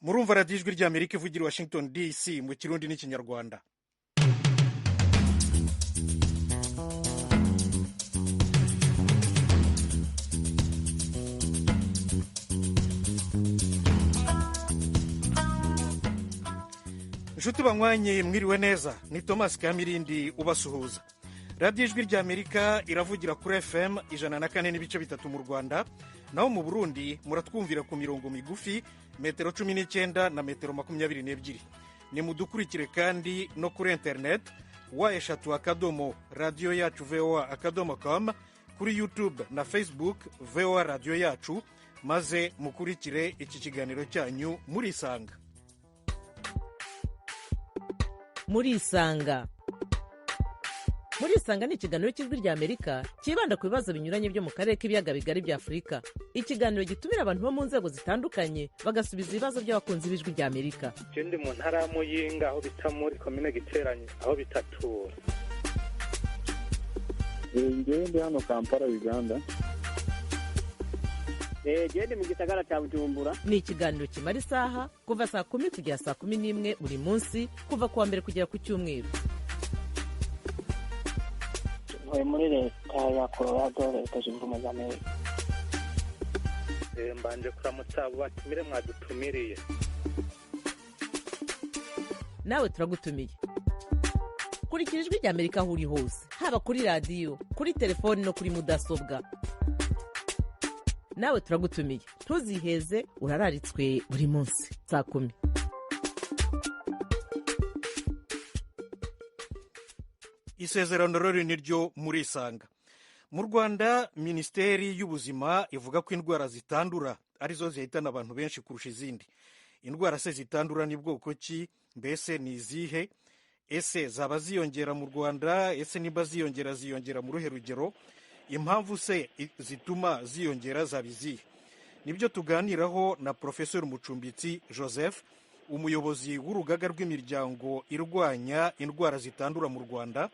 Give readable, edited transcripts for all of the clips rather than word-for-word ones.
Murumva Radiyo Ijwi ry'Amerika ivugira i Washington DC mu Kirundi n'Ikinyarwanda. Inshuti banywanye, mwiriwe neza. Ni Thomas Kamirindi ubasuhuza. Radiyo Ijwi ry'Amerika iravugira kuri FM 104.3 mu Rwanda, naho mu Burundi muratwumvira ku mirongo migufi, metero 19 na metero 22. Ni mudukurikire kandi no kuri interineti, www.radioyacuvoa.com, kuri YouTube na Facebook VOA Radiyo Yacu, maze mukurikire iki kiganiro cyanyu Murisanga. Murisanga. Murisanga ni ikiganiro cy'Ijwi rya Amerika cyibanda ku bibazo binyuranye byo mu karere k'Ibiyaga Bigari bya Afurika. Ikiganiro gitumira abantu bo mu nzego zitandukanye, bagasubiza ibibazo by'abakunzi b'Ijwi rya Amerika. Je ndi mu ntara ya Muyinga, aho bita muri komine Giteranyi, aho bitatura. Ngewe ndi hano Kampala, Uganda. Gende mu gisagara cya Bujumbura. Ni ikiganiro kimara isaha, kuva saa 10 kugera saa 11 buri munsi, kuva ku wa mbere kugera ku cyumweru. Ntuye muri Leta ya Colorado, Leta Zunze Ubumwe za Amerika. Mbanje kuramutsa abo batumire mwadutumiriye. Nawe turagutumiye. Kurikira Ijwi rya Amerika aho uri hose, haba kuri radiyo, kuri telefoni no kuri mudasobwa. Nawe turagutumiye, ntuziheze, urararitswe buri munsi saa 10. Isezerano rero ni ryo Murisanga. Mu Rwanda, Minisiteri y'Ubuzima ivuga ko indwara zitandura arizo zihitana abantu benshi kurusha izindi. Indwara se zitandura ni bwoko ki? Mbese ni izihe? Ese zaba ziyongera mu Rwanda? Ese niba ziyongera, ziyongera mu ruhe rugero? Impamvu se zituma ziyongera zaba izihe? Nibyo tuganiraho na Porofeseri Mucumbitsi Joseph, umuyobozi w'urugaga rw'imiryango irwanya indwara zitandura mu Rwanda,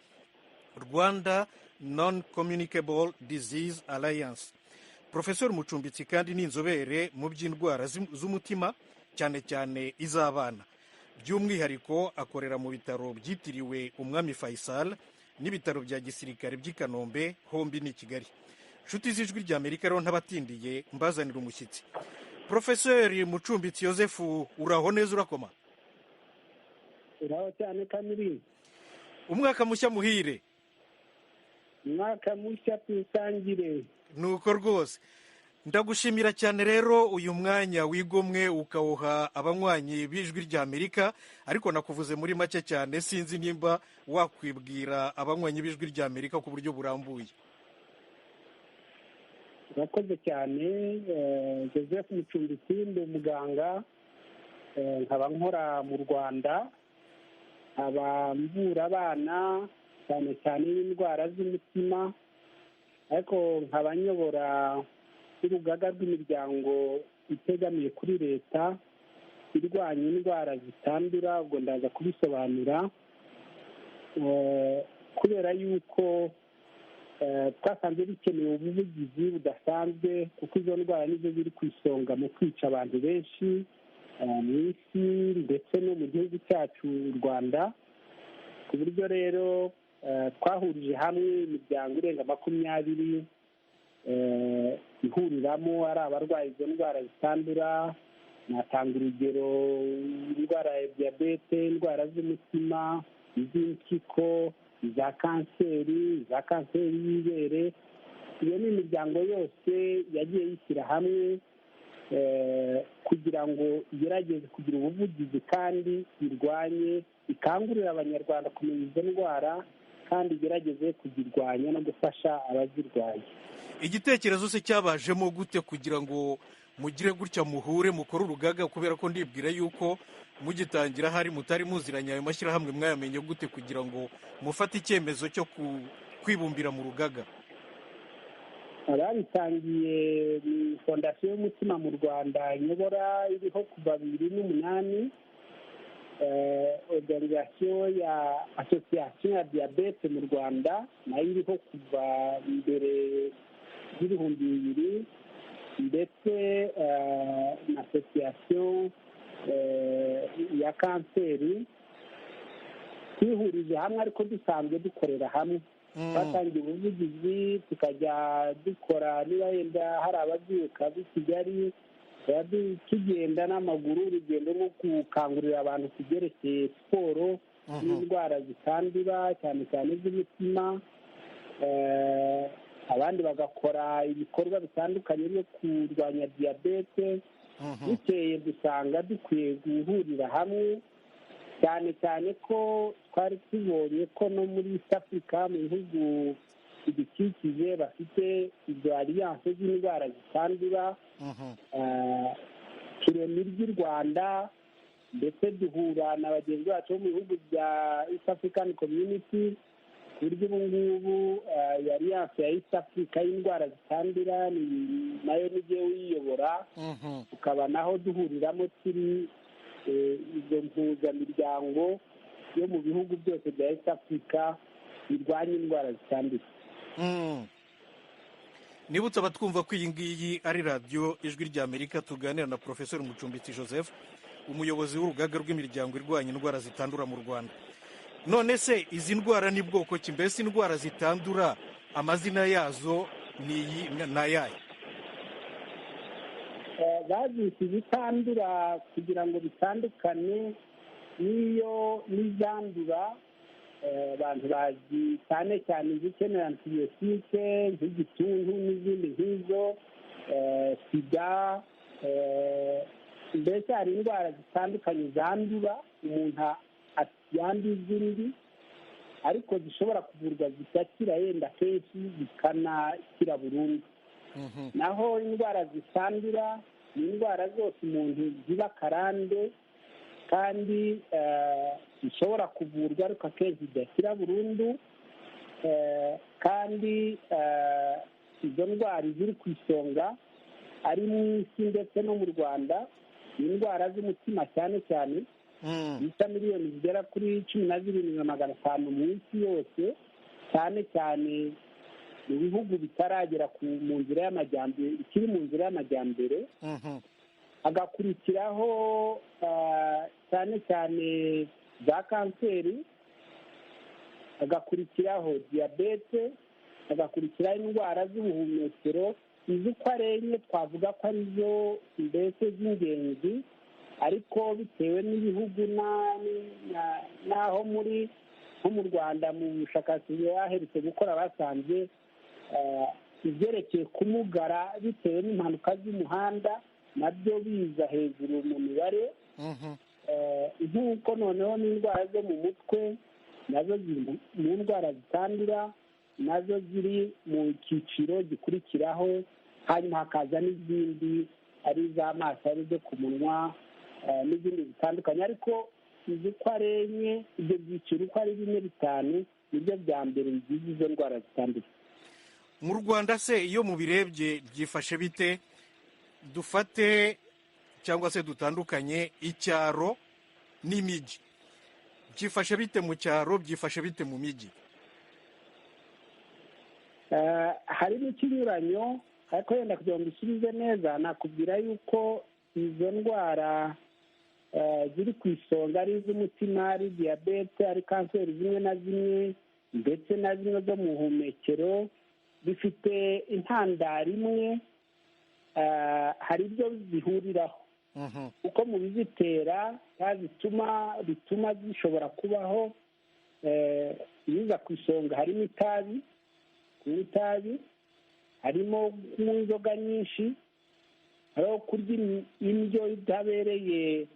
Rwanda Non Communicable Disease Alliance. Porofeseri Mucumbitsi kandi ni inzobere mu by'indwara z'umutima, cyane cyane iz'abana. By'umwihariko akorera mu bitaro byitiriwe Umwami Faisal n'ibitaro bya gisirikare by'i Kanombe, hombi ni i Kigali. Inshuti z'Ijwi rya Amerika rero, ntabatindiye, mbazanira umushyitsi, Porofeseri Mucumbitsi Joseph. Uraho neza, urakoma? Uraho cyane, Kamiri. Umwaka mushya muhire. Umwaka mushya tuwusangire. Nuko rwose ndagushimira cyane rero uyu mwanya wigomwe ukawuha abanywanyi b'Ijwi rya Amerika. Ariko nakuvuze muri make cyane, sinzi nimba wakwibwira abanywanyi b'Ijwi rya Amerika ku buryo burambuye. Urakoze cyane. Joseph Mucumbitsi, ndi umuganga, nkaba nkora mu Rwanda, nkaba mvura abana cyane cyane n'indwara z'umutima, ariko nkaba nyobora n'urugaga rw'imiryango itegamiye kuri leta irwanya indwara zitandura. Ubwo ndaza kubisobanura, kubera yuko twasanze bikenewe ubuvugizi budasanzwe, kuko izo ndwara nizo ziri ku isonga mu kwica abantu benshi mu isi ndetse no mu gihugu cyacu u Rwanda, ku buryo rero twahurije hamwe imiryango irenga 20 ihuriramo ari abarwaye izo ndwara zitandura. Natanga urugero: indwara ya diyabete, indwara z'umutima, iz'impyiko, iza kanseri, iza kanseri y'ibere. Iyo ni imiryango yose yagiye yishyira hamwe kugira ngo igerageze kugira ubuvugizi kandi irwanye, ikangurira Abanyarwanda kumenya izo ndwara kandi igerageze kuzirwanya no gufasha abazirwaye. Igitekerezo se cyabajemo gute kugira ngo mugire gutya muhure mukore urugaga? Kubera ko ndibwira yuko mugitangira hari mutari muziranye. Ayo mashyirahamwe mwayamenye gute kugira ngo mufate icyemezo cyo kwibumbira mu rugaga? Ababitangiye ni Fondasiyo y'Umutima mu Rwanda nyobora, iriho kuva 2008, organisation ya association ya diyabete mu Rwanda nayo iriho kuva mbere y'ibihumbi bibiri, ndetse na association ya kanseri twihurije hamwe, ariko dusanzwe dukorera hamwe. Twatangiye ubuvugizi, tukajya dukora, niba yenda hari ababyuka b'i Kigali, tugenda n'amaguru, urugendo rwo gukangurira abantu ku byerekeye siporo n'indwara zitandura, cyane cyane iz'umutima. Abandi bagakora ibikorwa bitandukanye byo kurwanya diyabete. Bukeye dusanga dukwiye guhurira hamwe, cyane cyane ko twari tubonye ko no muri East Africa, mu bihugu bidukikije, bafite izo alliance z'indwara zitandura. Turema iry'u Rwanda, ndetse duhura na bagenzi bacu bo mu bihugu bya East African Community, ku buryo ubu ngubu iyo alliance ya East Africa y'indwara zitandura nayo nigiye uyiyobora, tukaba naho duhuriramo turi izo mpuzamiryango yo mu bihugu byose bya East Africa birwanya indwara zitandura. Nibutse abatwumva ko iyi ngiyi ari Radiyo Ijwi ry'Amerika, tuganira na Porofeseri Mucumbitsi Joseph, umuyobozi w'urugaga rw'imiryango irwanya indwara zitandura mu Rwanda. None se izi ndwara ni bwoko ki? Mbese indwara zitandura amazina yazo ni ayahe? Bazise izitandura kugira ngo bitandukane n'iyo n'izandura. Abantu bazi cyane cyane izikenera antibiyotike, nk'igituntu n'izindi nk'izo, sida. Mbese hari indwara zitandukanye zandura, umuntu yanduza undi, ariko zishobora kuvurwa zigakira, yenda kenshi zikanakira burundu. Naho indwara zitandura ni indwara zose umuntu ziba karande kandi zishobora kuvurwa, ariko akenshi zidakira burundu. Kandi izo ndwara ziri ku isonga ari mu isi ndetse no mu Rwanda ni indwara z'umutima cyane cyane, zisa miliyoni zigera kuri 17,500 mu isi yose, cyane cyane mu bihugu bitaragera mu nzira y'amajyambere, ikiri mu nzira y'amajyambere. Hagakurikiraho cyane cyane za kanseri, hagakurikiraho diyabete, hagakurikiraho indwara z'ubuhumekero. Izi uko ari enye twavuga ko arizo mbese z'ingenzi, ariko bitewe n'ibihugu n'aho muri, nko mu Rwanda mu bushakashatsi baherutse gukora basanze ibyerekeye kumugara bitewe n'impanuka z'umuhanda nabyo biza hejuru mu mibare, nk'uko noneho n'indwara zo mu mutwe nazo ziri mu ndwara zitandura, nazo ziri mu cyiciro gikurikiraho. Hanyuma hakaza n'izindi, ari iz'amaso, ari izo ku munwa n'izindi zitandukanye. Ariko izi uko ari enye, ibyo byiciro uko ari bine, bitanu, nibyo bya mbere bigize izo ndwara zitandura. Mu Rwanda se iyo mubirebye byifashe bite? Dufate cyangwa se dutandukanye icyaro n'imijyi, byifashe bite mu cyaro, byifashe bite mu mijyi? Harimo ikinyuranyo, ariko yenda kugira ngo usubize neza nakubwira yuko izo ndwara ziri ku isonga ari iz'umutima, ari diyabete, ari kanseri zimwe na zimwe, ndetse na zimwe zo mu buhumekero, bifite intandaro imwe. Hari ibyo zihuriraho kuko mu bizitera bituma zishobora kubaho, ibiza ku isonga harimo itabi, kunywa itabi, harimo kunywa inzoga nyinshi, hariho kurya indyo itabereye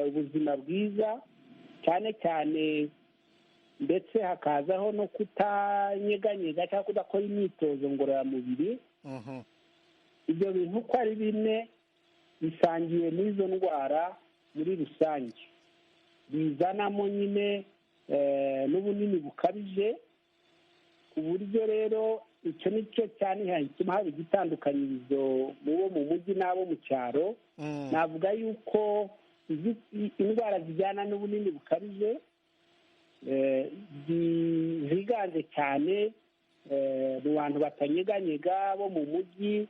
ubuzima bwiza cyane cyane, ndetse hakazaho no kutanyeganyega cyangwa kudakora imyitozo ngororamubiri. Ibyo bintu uko ari bine bisangiwe n'izo ndwara muri rusange, bizanamo nyine n'ubunini bukabije, ku buryo rero icyo ni cyo cyane gituma haba igitandukanyirizo mu bo mu mujyi n'abo mu cyaro. Navuga yuko indwara zijyana n'ubunini bukabije ziganje cyane mu bantu batanyeganyega bo mu mujyi,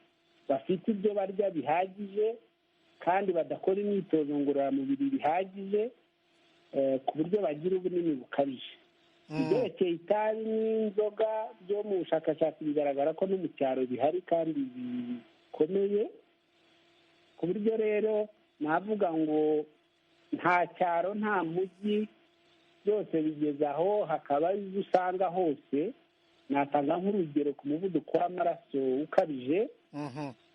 bafite ibyo barya bihagije. kandi badakora imyitozo ngororamubiri bihagije, ku buryo bagira ubunini bukabije. Ibyerekeye itabi n'inzoga byo mu bushakashatsi bigaragara ko no mu cyaro bihari kandi bikomeye, ku buryo rero navuga ngo nta cyaro nta mujyi, byose bigeze aho, hakaba ibyo usanga hose. Natanga nk'urugero ku muvuduko w'amaraso ukabije,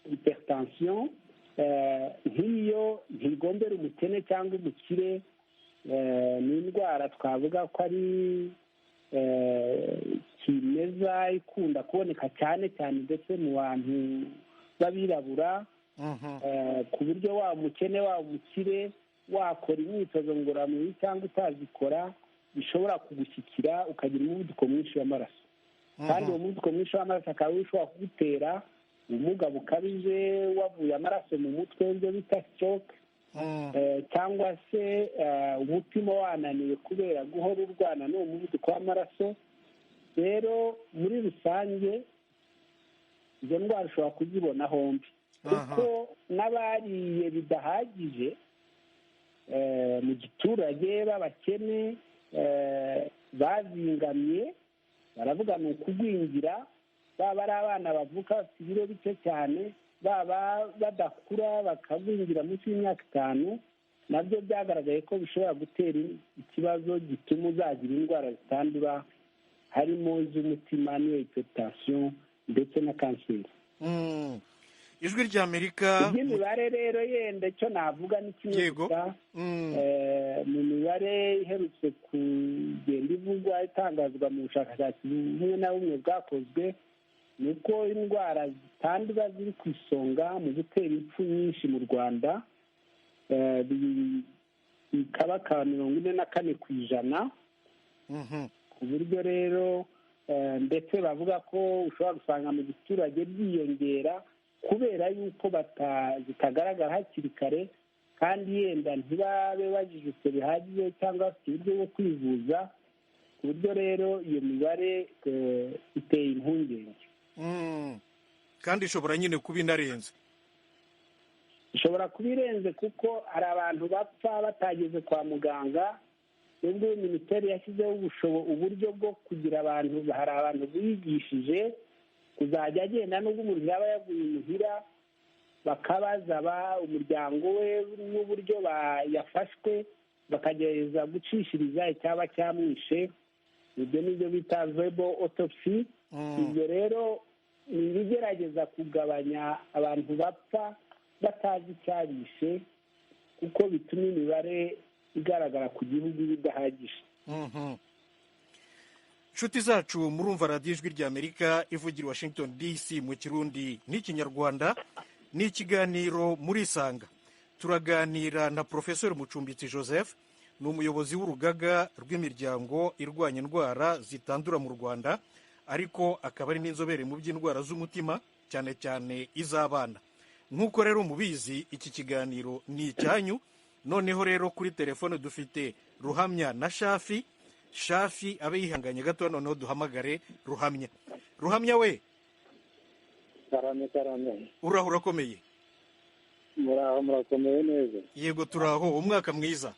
hypertension, nk'iyo ntigombera umukene cyangwa umukire, ni indwara twavuga ko ari kimeza, ikunda kuboneka cyane cyane ndetse mu bantu b'abirabura, ku buryo waba umukene waba umukire, wakora imyitozo ngororamubiri cyangwa utazikora, bishobora kugushyikira ukagira umuvuduko mwinshi w'amaraso. Kandi uwo muvuduko mwinshi w'amaraso akaba ushobora kugutera ubumuga bukabije, wavuye amaraso mu mutwe, ibyo bita stroke, cyangwa se umutima wananiwe kubera guhora urwana n'uwo muvuduko w'amaraso. Rero muri rusange izo ndwara ushobora kuzibona hombi, kuko n'abariye bidahagije mu giturage b'abakene bazingamye, baravuga ni ukugwingira, baba ari abana bavuka bafite ibiro bike cyane, baba badakura bakagwingira munsi y'imyaka 5, nabyo byagaragaye ko bishobora gutera ikibazo gituma uzagira indwara zitandura, harimo iz'umutima n'iyo hypertension ndetse na kanseri. Ijwi ry'Amerika. Iby'imibare rero yenda icyo navuga ni kimwe gusa. Mu mibare iherutse kugenda ivugwa itangazwa mu bushakashatsi bumwe na bumwe bwakozwe, ni uko indwara zitandura ziri ku isonga mu gutera impfu nyinshi mu Rwanda, bikaba 44%. Ku buryo rero ndetse bavuga ko ushobora gusanga mu giturage byiyongera kubera yuko zitagaragara hakiri kare, kandi yenda ntibabe bajijutse bihagije cyangwa bafite uburyo bwo kwivuza, ku buryo rero iyo mibare iteye impungenge. Kandi ishobora nyine kuba inarenze. Ishobora kuba irenze kuko hari abantu bapfa batageze kwa muganga, nubwo minisiteri yashyizeho uburyo bwo kugira abantu, hari abantu bigishije kuzajya agenda nubwo umuntu yaba yaguye imuhira, bakabaza umuryango we n'uburyo yafashwe, bakagerageza gucishiriza icyaba cyamwishe. Ibyo nibyo bita verbal autopsy. Ibyo rero ni ibigerageza kugabanya abantu bapfa batazi icyabishe, kuko bituma imibare igaragara ku gihugu bidahagije. Inshuti zacu, murumva radiyo Ijwi ry'Amerika ivugira Washington DC mu Kirundi n'Ikinyarwanda, ni ikiganiro Murisanga. Turaganira na Profesor Mucumbitsi Joseph, ni umuyobozi w'urugaga rw'imiryango irwanya indwara zitandura mu Rwanda, ariko akaba ari n'inzobere mu by'indwara z'umutima, cyane cyane iz'abana. Nk'uko rero mubizi, iki kiganiro ni icyanyu. Noneho rero kuri telefone dufite Ruhamya na Shafi. Shafi abe yihanganye gato, noneho duhamagare Ruhamya. Ruhamya we. Karame karame. Uraho urakomeye? Muraho, murakomeye neza. Yego turaho, umwaka mwiza.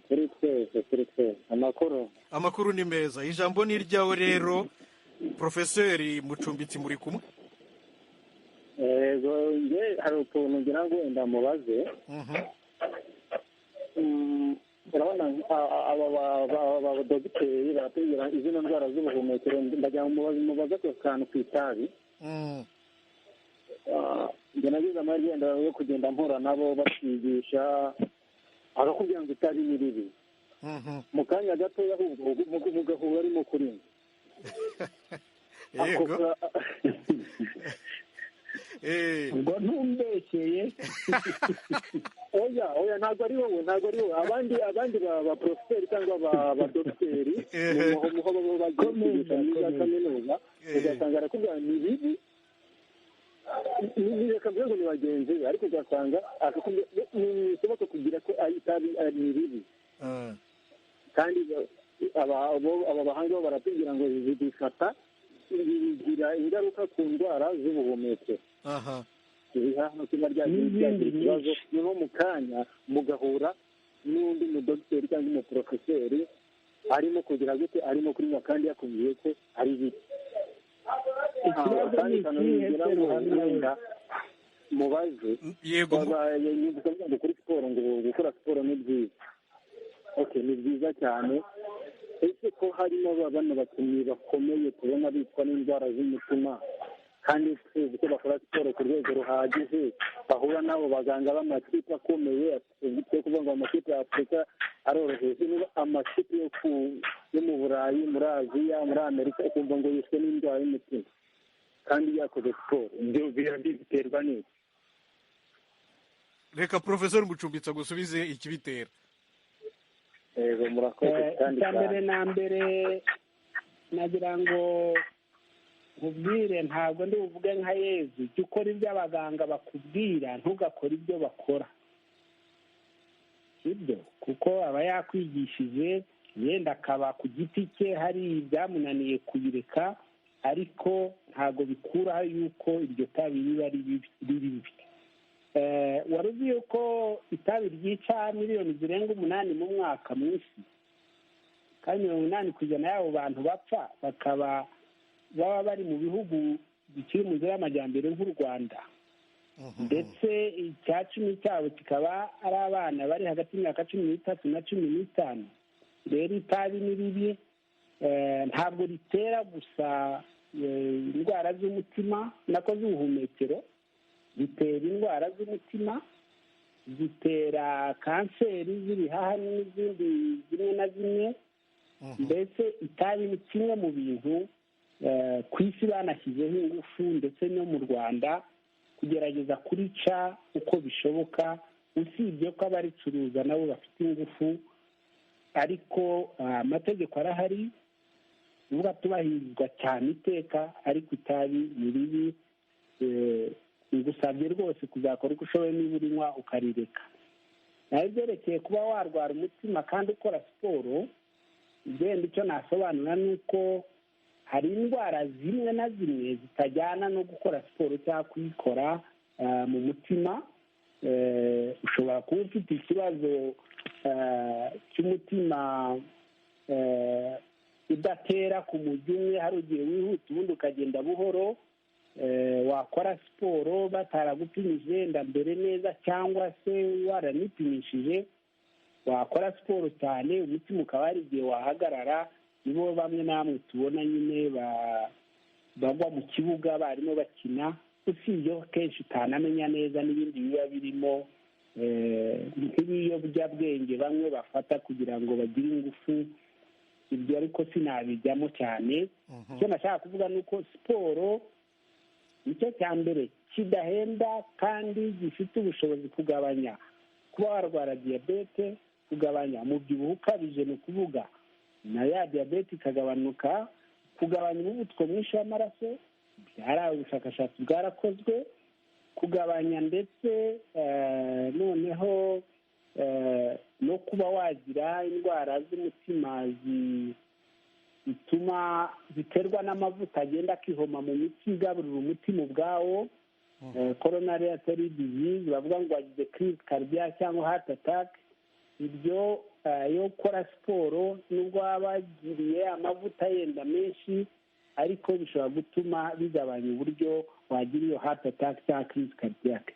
Kuri twese, kuri twese. Amakuru? Amakuru ni meza. Ijambo ni iryawe rero, Profeseri Mucumbitsi muri kumwe. Yego, nge hari utuntu ngira ngo wenda mubaze. Urabona aba badogiteri baratubwira izino ndwara z'ubuhumekero, ndagira ngo mubaze ako kantu ku itabi. Njye nagize amahirwe wenda yo kugenda mpura nabo batwigisha, akakubwira ngo itabi ni ribi, mu kanya gatoya ahubwo mugahura arimo kurinywa. Yego. Ubwo ntumbeshyeye. Oya oya, ntabwo ari wowe, ntabwo ari wowe. Abandi ba profeseri cyangwa ba dogiteri muho baba bagiye kwigisha muri za kaminuza, ugasanga arakubwira ni bibi, reka mvuge ngo ni bagenzi be, ariko ugasanga ntibishoboka kugira ko itabi ari ribi. Kandi aba bahanga bo baratubwira ngo zidufata, bigira ingaruka ku ndwara z'ubuhumekero. Ibihaha kiba ryagira ikibazo, niho mu kanya mugahura n'undi mudogiteri cyangwa umuporofeseri arimo kugira gute, arimo kurinywa kandi yakubwiye ko ari bibi. Ikibazo ni ikihe se, Ruhamya? Mubaze. Yego. Ngo kuri siporo, ngo gukora siporo ni byiza. Okay, ni byiza cyane. Ese ko harimo bano bakinnyi bakomeye tubona bicwa n'indwara z'umutima, kandi tuzi ko bakora siporo ku rwego ruhagije, bahura n'abo baganga b'amakipe akomeye? Twe kuvuga ngo amakipe ya Afurika aroroheje, niba amakipe yo mu Burayi, muri Aziya, muri Amerika, ukumva ngo yishwe n'indwara y'umutima kandi yakoze siporo, ibyo biterwa n'iki? Reka Porofesori Mucumbitsi agusubize ikibitera. Yego, murakoze kandi. Icya mbere na mbere, nagira ngo nkubwire, ntabwo ndi buvuge nka Yezu: jya ukora ibyo abaganga bakubwira, ntugakore ibyo bakora. Sibyo, kuko aba yakwigishije, yenda akaba ku giti cye hari ibyamunaniye kubireka, ariko ntabwo bikuraho yuko iryo tabi riba ari ribi. Wari uzi yuko itabi ryica miliyoni zirenga 8 mu mwaka mu isi, kandi 80% y'abo bantu bapfa bakaba baba bari mu bihugu bikiri mu nzira y'amajyambere nk'u Rwanda, ndetse 10% cyabo kikaba ari abana bari hagati y'imyaka 13 na 15. Rero itabi ni ribi. Ntabwo ritera gusa indwara z'umutima, nako z'ubuhumekero. Zitera indwara z'umutima, zitera kanseri z'ibihaha n'izindi zimwe na zimwe. Mbese itabi ni kimwe mu bintu ku isi banashyizeho ingufu, ndetse no mu Rwanda, kugerageza kurica uko bishoboka, usibye ko abaricuruza nabo bafite ingufu, ariko amategeko arahari, uvuga tubahirizwa cyane iteka. Ariko itabi ni ribi. Ngusabye rwose kuzakora uko ushoboye, niba urinywa ukarireka. Naho ibyerekeye kuba warwara umutima kandi ukora siporo, genda, icyo nasobanura ni uko hari indwara zimwe na zimwe zitajyana no gukora siporo cyangwa kuyikora mu mutima. Ushobora kuba ufite ikibazo cy'umutima udatera ku mujyi umwe, hari igihe wihuta ubundi ukagenda buhoro. Wakora siporo bataragupimije wenda mbere neza, cyangwa se waranipimishije, wakora siporo cyane umutima ukaba hari igihe wahagarara. Nibo bamwe namwe tubona nyine bagwa mu kibuga barimo bakina, usibye ko kenshi utanamenya neza n'ibindi biba birimo nk'ibiyobyabwenge bamwe bafata kugira ngo bagire ingufu. Ibyo ariko sinabijyamo cyane. Icyo nashaka kuvuga ni uko siporo nicyo cya mbere kidahenda kandi gifite ubushobozi kugabanya kuba warwara diyabete, kugabanya umubyibuho ukabije, ni ukuvuga na ya diyabete ikagabanuka, kugabanya umuvuduko mwinshi w'amaraso, byari ubushakashatsi bwarakozwe, kugabanya ndetse noneho no kuba wagira indwara z'umutima zituma ziterwa n'amavuta agenda akihoma mu mitsi igaburira umutima ubwawo, coronary artery disease, bavuga ngo wagize crise cardiaque cyangwa heart attack. Ibyo iyo ukora siporo, nubwo waba wagiriye amavuta yenda menshi, ariko bishobora gutuma bigabanya uburyo wagira iyo heart attack cyangwa crise cardiaque.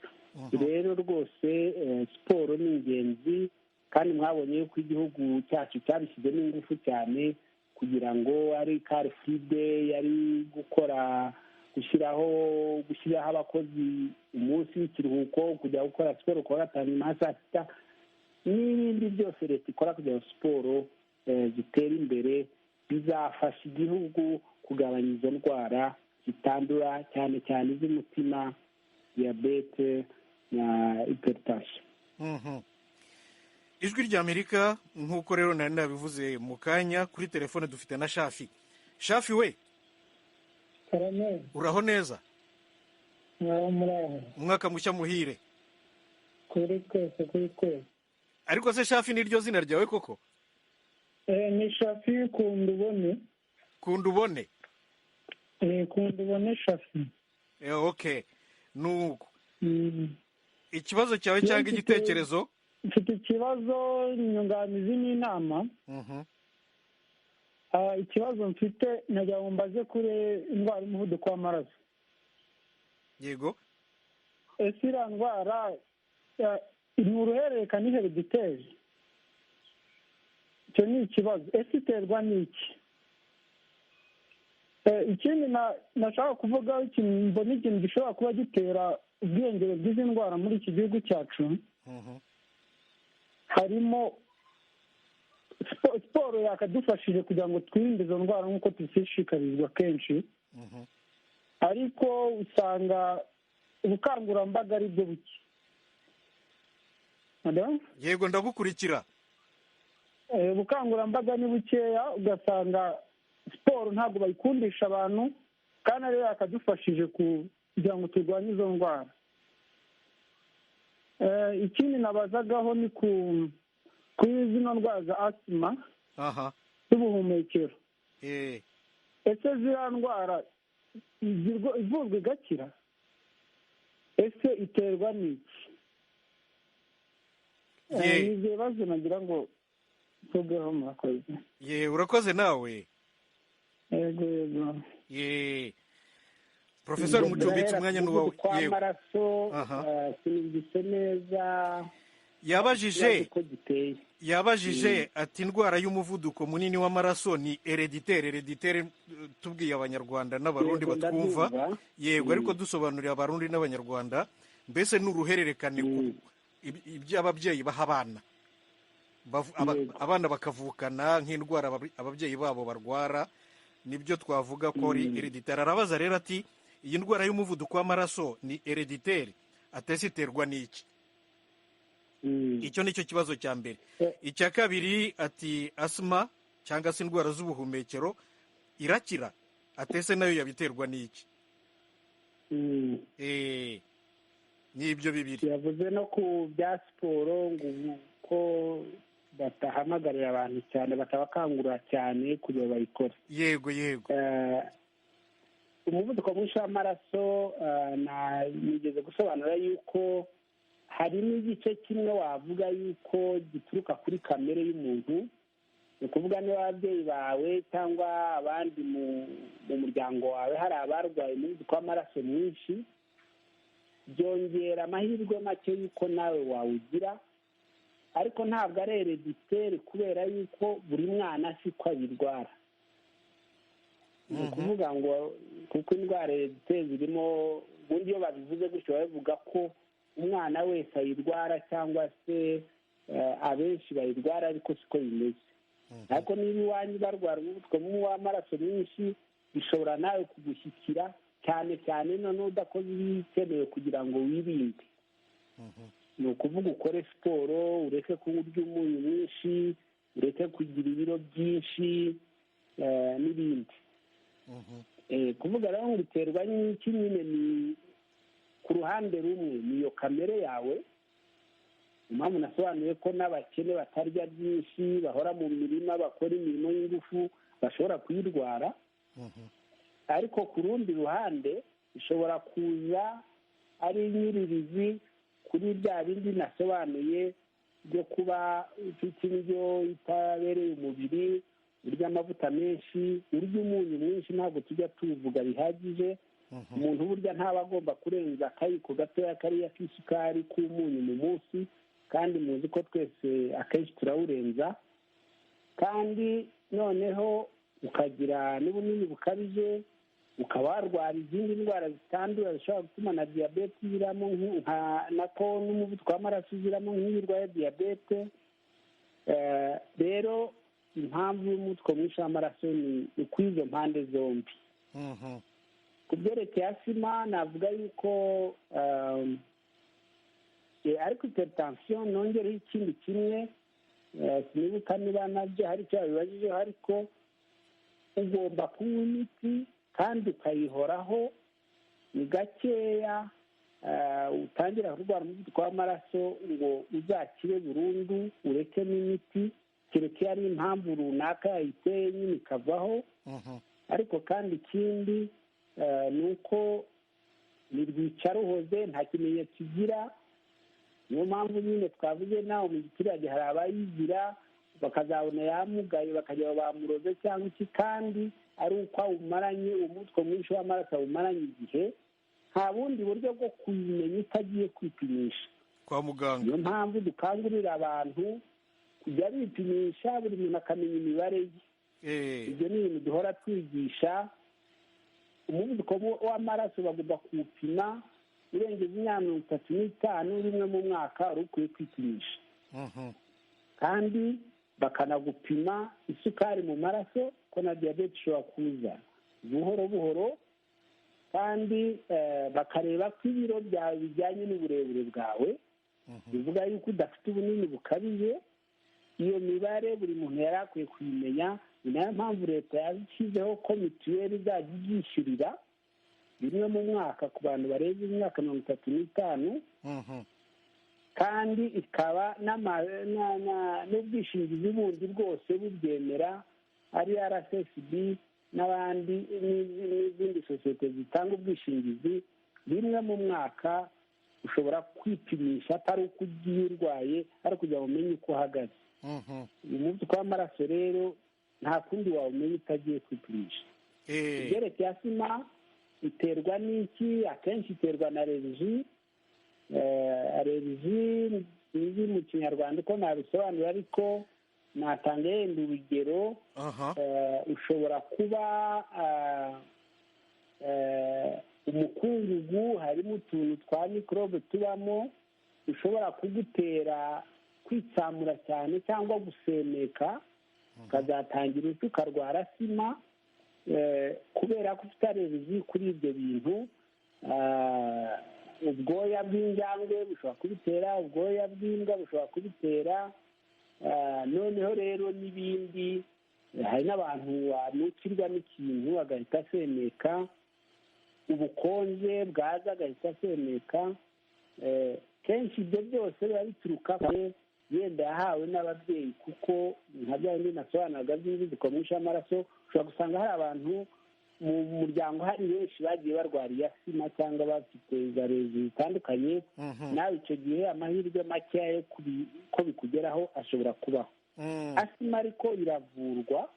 Rero rwose siporo ni ingenzi, kandi mwabonye yuko igihugu cyacu cyabishyizemo ingufu cyane kugira ngo ari car free day, ari gukora gushyiraho abakozi umunsi w'ikiruhuko kujya gukora siporo kuwa gatanu nyuma ya saa sita, n'ibindi byose leta ikora kugira ngo siporo zitere imbere. Bizafasha igihugu kugabanya izo ndwara zitandura, cyane cyane iz'umutima, diyabete na hypertension. Ijwi ry'Amerika, nk'uko rero nari nabivuze mu kanya, kuri telefone dufite na Shafi. Shafi we, uraho neza? Muraho. Umwaka mushya muhire. Kuri twese, kuri twese. Ariko se Shafi niryo zina ryawe koko? Ni Shafi Kunda Ubone. Kunda Ubone? Kunda Ubone Shafi. Okay, nuko Ikibazo cyawe cyangwa igitekerezo? Mfite ikibazo, inyunganizi n'inama. Ikibazo mfite nagira ngo mbaze kuri indwara y'umuvuduko w'amaraso. Yego. Ese iriya ndwara ni uruhererekane herediteri? Icyo ni ikibazo. Ese iterwa n'iki? Ikindi nashaka kuvugaho, mbona ikintu gishobora kuba gitera ubwiyongere bw'izi ndwara muri iki gihugu cyacu, harimo siporo yakadufashije kugira ngo twirinde izo ndwara nk'uko tuzishikarizwa kenshi, ariko usanga ubukangurambaga ari bwo buke. Yego, ndagukurikira. Ubukangurambaga ni bukeya, ugasanga siporo ntabwo bayikundisha abantu, kandi ariyo yakadufashije kugira ngo turwanye izo ndwara. Ikindi nabazagaho ni kuri zino ndwara za asima z'ubuhumekero. Ese ziriya ndwara ivurwa igakira? Ese iterwa n'iki? Ni ibyo bibazo nagira ngo mvugeho. Murakoze. Ye, urakoze nawe. Yego, yego. Ye, Profesor Mucumbitsi, umwanya ni uwawe. W'amaraso sinumvise neza. Yabajije ati indwara y'umuvuduko munini w'amaraso ni héréditaire? Héréditaire, tubwiye Abanyarwanda n'Abarundi batwumva. Yego, ariko dusobanurira Abarundi n'Abanyarwanda, mbese ni uruhererekane ibyo ababyeyi baha abana, abana bakavukana nk'indwara ababyeyi babo barwara, nibyo twavuga ko ari héréditaire. Arabaza rero ati iyi ndwara y'umuvuduko w'amaraso ni héréditaire? Atese iterwa n'iki? Icyo ni cyo kibazo cya mbere. Icya kabiri ati asima cyangwa se indwara z'ubuhumekero irakira? Atese nayo yabiterwa n'iki? Ni ibyo bibiri. Yavuze no ku bya siporo, ngo ko batahamagarira abantu cyane, batabakangurira cyane kugira ngo bayikore. Yego, yego. Umuvuduko mwinshi w'amaraso, nigeze gusobanura yuko hari n'igice kimwe wavuga yuko gituruka kuri kamere y'umuntu. Ni ukuvuga niba ababyeyi bawe cyangwa abandi mu muryango wawe hari abarwaye umuvuduko w'amaraso mwinshi, byongera amahirwe make y'uko nawe wawugira. Ariko ntabwo ari héréditaire, kubera yuko buri mwana siko abirwara. Ni ukuvuga ngo kuko indwara héréditaire zirimo, ubundi iyo babivuze gutyo babivuga ko umwana wese ayirwara cyangwa se abenshi bayirwara, ariko siko bimeze. Ariko niba iwanyu barwara umuvuduko w'amaraso mwinshi, bishobora nawe kugushyikira, cyane cyane noneho udakoze ibikenewe kugira ngo wirinde. Ni ukuvuga ukore siporo, ureke kurya umunyu mwinshi, ureke kugira ibiro byinshi n'ibindi. Kuvuga rero ngo biterwa n'iki nyine, ni ku ruhande rumwe ni iyo kamere yawe. Impamvu nasobanuye ko n'abakene batarya byinshi, bahora mu mirima, bakora imirimo y'ingufu, bashobora kuyirwara. Ariko ku rundi ruhande ishobora kuza ari inyuririzi kuri bya bindi nasobanuye byo kuba ufite indyo itabereye umubiri, urya amavuta menshi, urya umunyu mwinshi. Ntabwo tujya tuwuvuga bihagije. Umuntu burya ntaba agomba kurenza akayiko gatoya kariya k'isukari k'umunyu mu munsi, kandi muzi ko twese akenshi turawurenza. Kandi noneho ukagira n'ubunini bukabije, ukaba warwara izindi ndwara zitandura zishobora gutuma na diyabete iziramo, nako n'umuvuduko w'amaraso uziramo nk'iyo urwaye diyabete. Rero impamvu y'umuvuduko mwinshi w'amaraso ni kuri izo mpande zombi. Ku byerekeye asima, navuga yuko ariko hypertension, nongereho ikindi kimwe, sinibuka niba nabyo hari icyo babibajijeho, ariko ugomba kunywa imiti kandi ukayihoraho. Ni gakeya utangira kurwara umuvuduko w'amaraso ngo uzakire burundu ureke n'imiti, kereka iyo ari impamvu runaka yayiteye nyine ikavaho. Ariko kandi ikindi ni uko Ni rwicaruhoze, nta kimenyetso igira. Niyo mpamvu nyine twavuze nawe mu giturage hari abayigira bakazabona yamugaye, bakajya bamuroze cyangwa iki, kandi ari uko awumaranye umutwe mwinshi w'amaraso, awumaranye igihe. Nta bundi buryo bwo kuyimenya utagiye kwipimisha kwa muganga. Niyo mpamvu dukangurira abantu kujya bipimisha, buri muntu akamenya imibare ye. Ibyo ni ibintu duhora twigisha. Umuvuduko w'amaraso bagomba kuwupima urengeje imyaka 35 rimwe mu mwaka, wari ukwiye kwipimisha. Kandi bakanagupima isukari mu maraso, ko na diyabete ishobora kuza buhoro buhoro. Kandi bakareba ko ibiro byawe bijyanye n'uburebure bwawe, bivuga yuko udafite ubunini bukabije. Iyo mibare buri muntu yari akwiye kuyimenya. Ni nayo mpamvu leta yashyizeho ko mituweli izajya ibyishyurira rimwe mu mwaka ku bantu barenze imyaka 35, kandi ikaba n'ubwishingizi bundi bwose bubyemera, ari RSSB n'abandi n'izindi sosiyete zitanga ubwishingizi. Rimwe mu mwaka ushobora kwipimisha, atari uko ugiye urwaye, ari kugira ngo umenye uko uhagaze. Umuvuduko w'amaraso rero nta kundi wawumenya utagiye kwipimisha. Ibyerekeye asima iterwa n'iki? Akenshi iterwa na aleriji. Aleriji sinzi mu Kinyarwanda uko nabisobanura, ariko natanga yenda urugero. Ushobora kuba umukungugu, harimo utuntu twa mikorobe tubamo, ushobora kugutera kwitsamura cyane cyangwa gusemeka, ukazatangira uti ukarwara asima kubera ko ufite aleriji kuri ibyo bintu. Ubwoya bw'injangwe bushobora kubitera, ubwoya bw'imbwa bushobora kubitera, noneho rero n'ibindi. Hari n'abantu wanukirwa n'ikintu agahita asemeka, ubukonje bwaza agahita asemeka. Kenshi ibyo byose biba bituruka yenda yahawe n'ababyeyi, kuko nka bya bindi nasobanuraga by'umuvuduko mwinshi w'amaraso, ushobora gusanga hari abantu mu muryango hari benshi bagiye barwara asima cyangwa bafite za aleriji zitandukanye. Nawe icyo gihe amahirwe makeya yo ko bikugeraho ashobora kubaho. Asima ariko iravurwa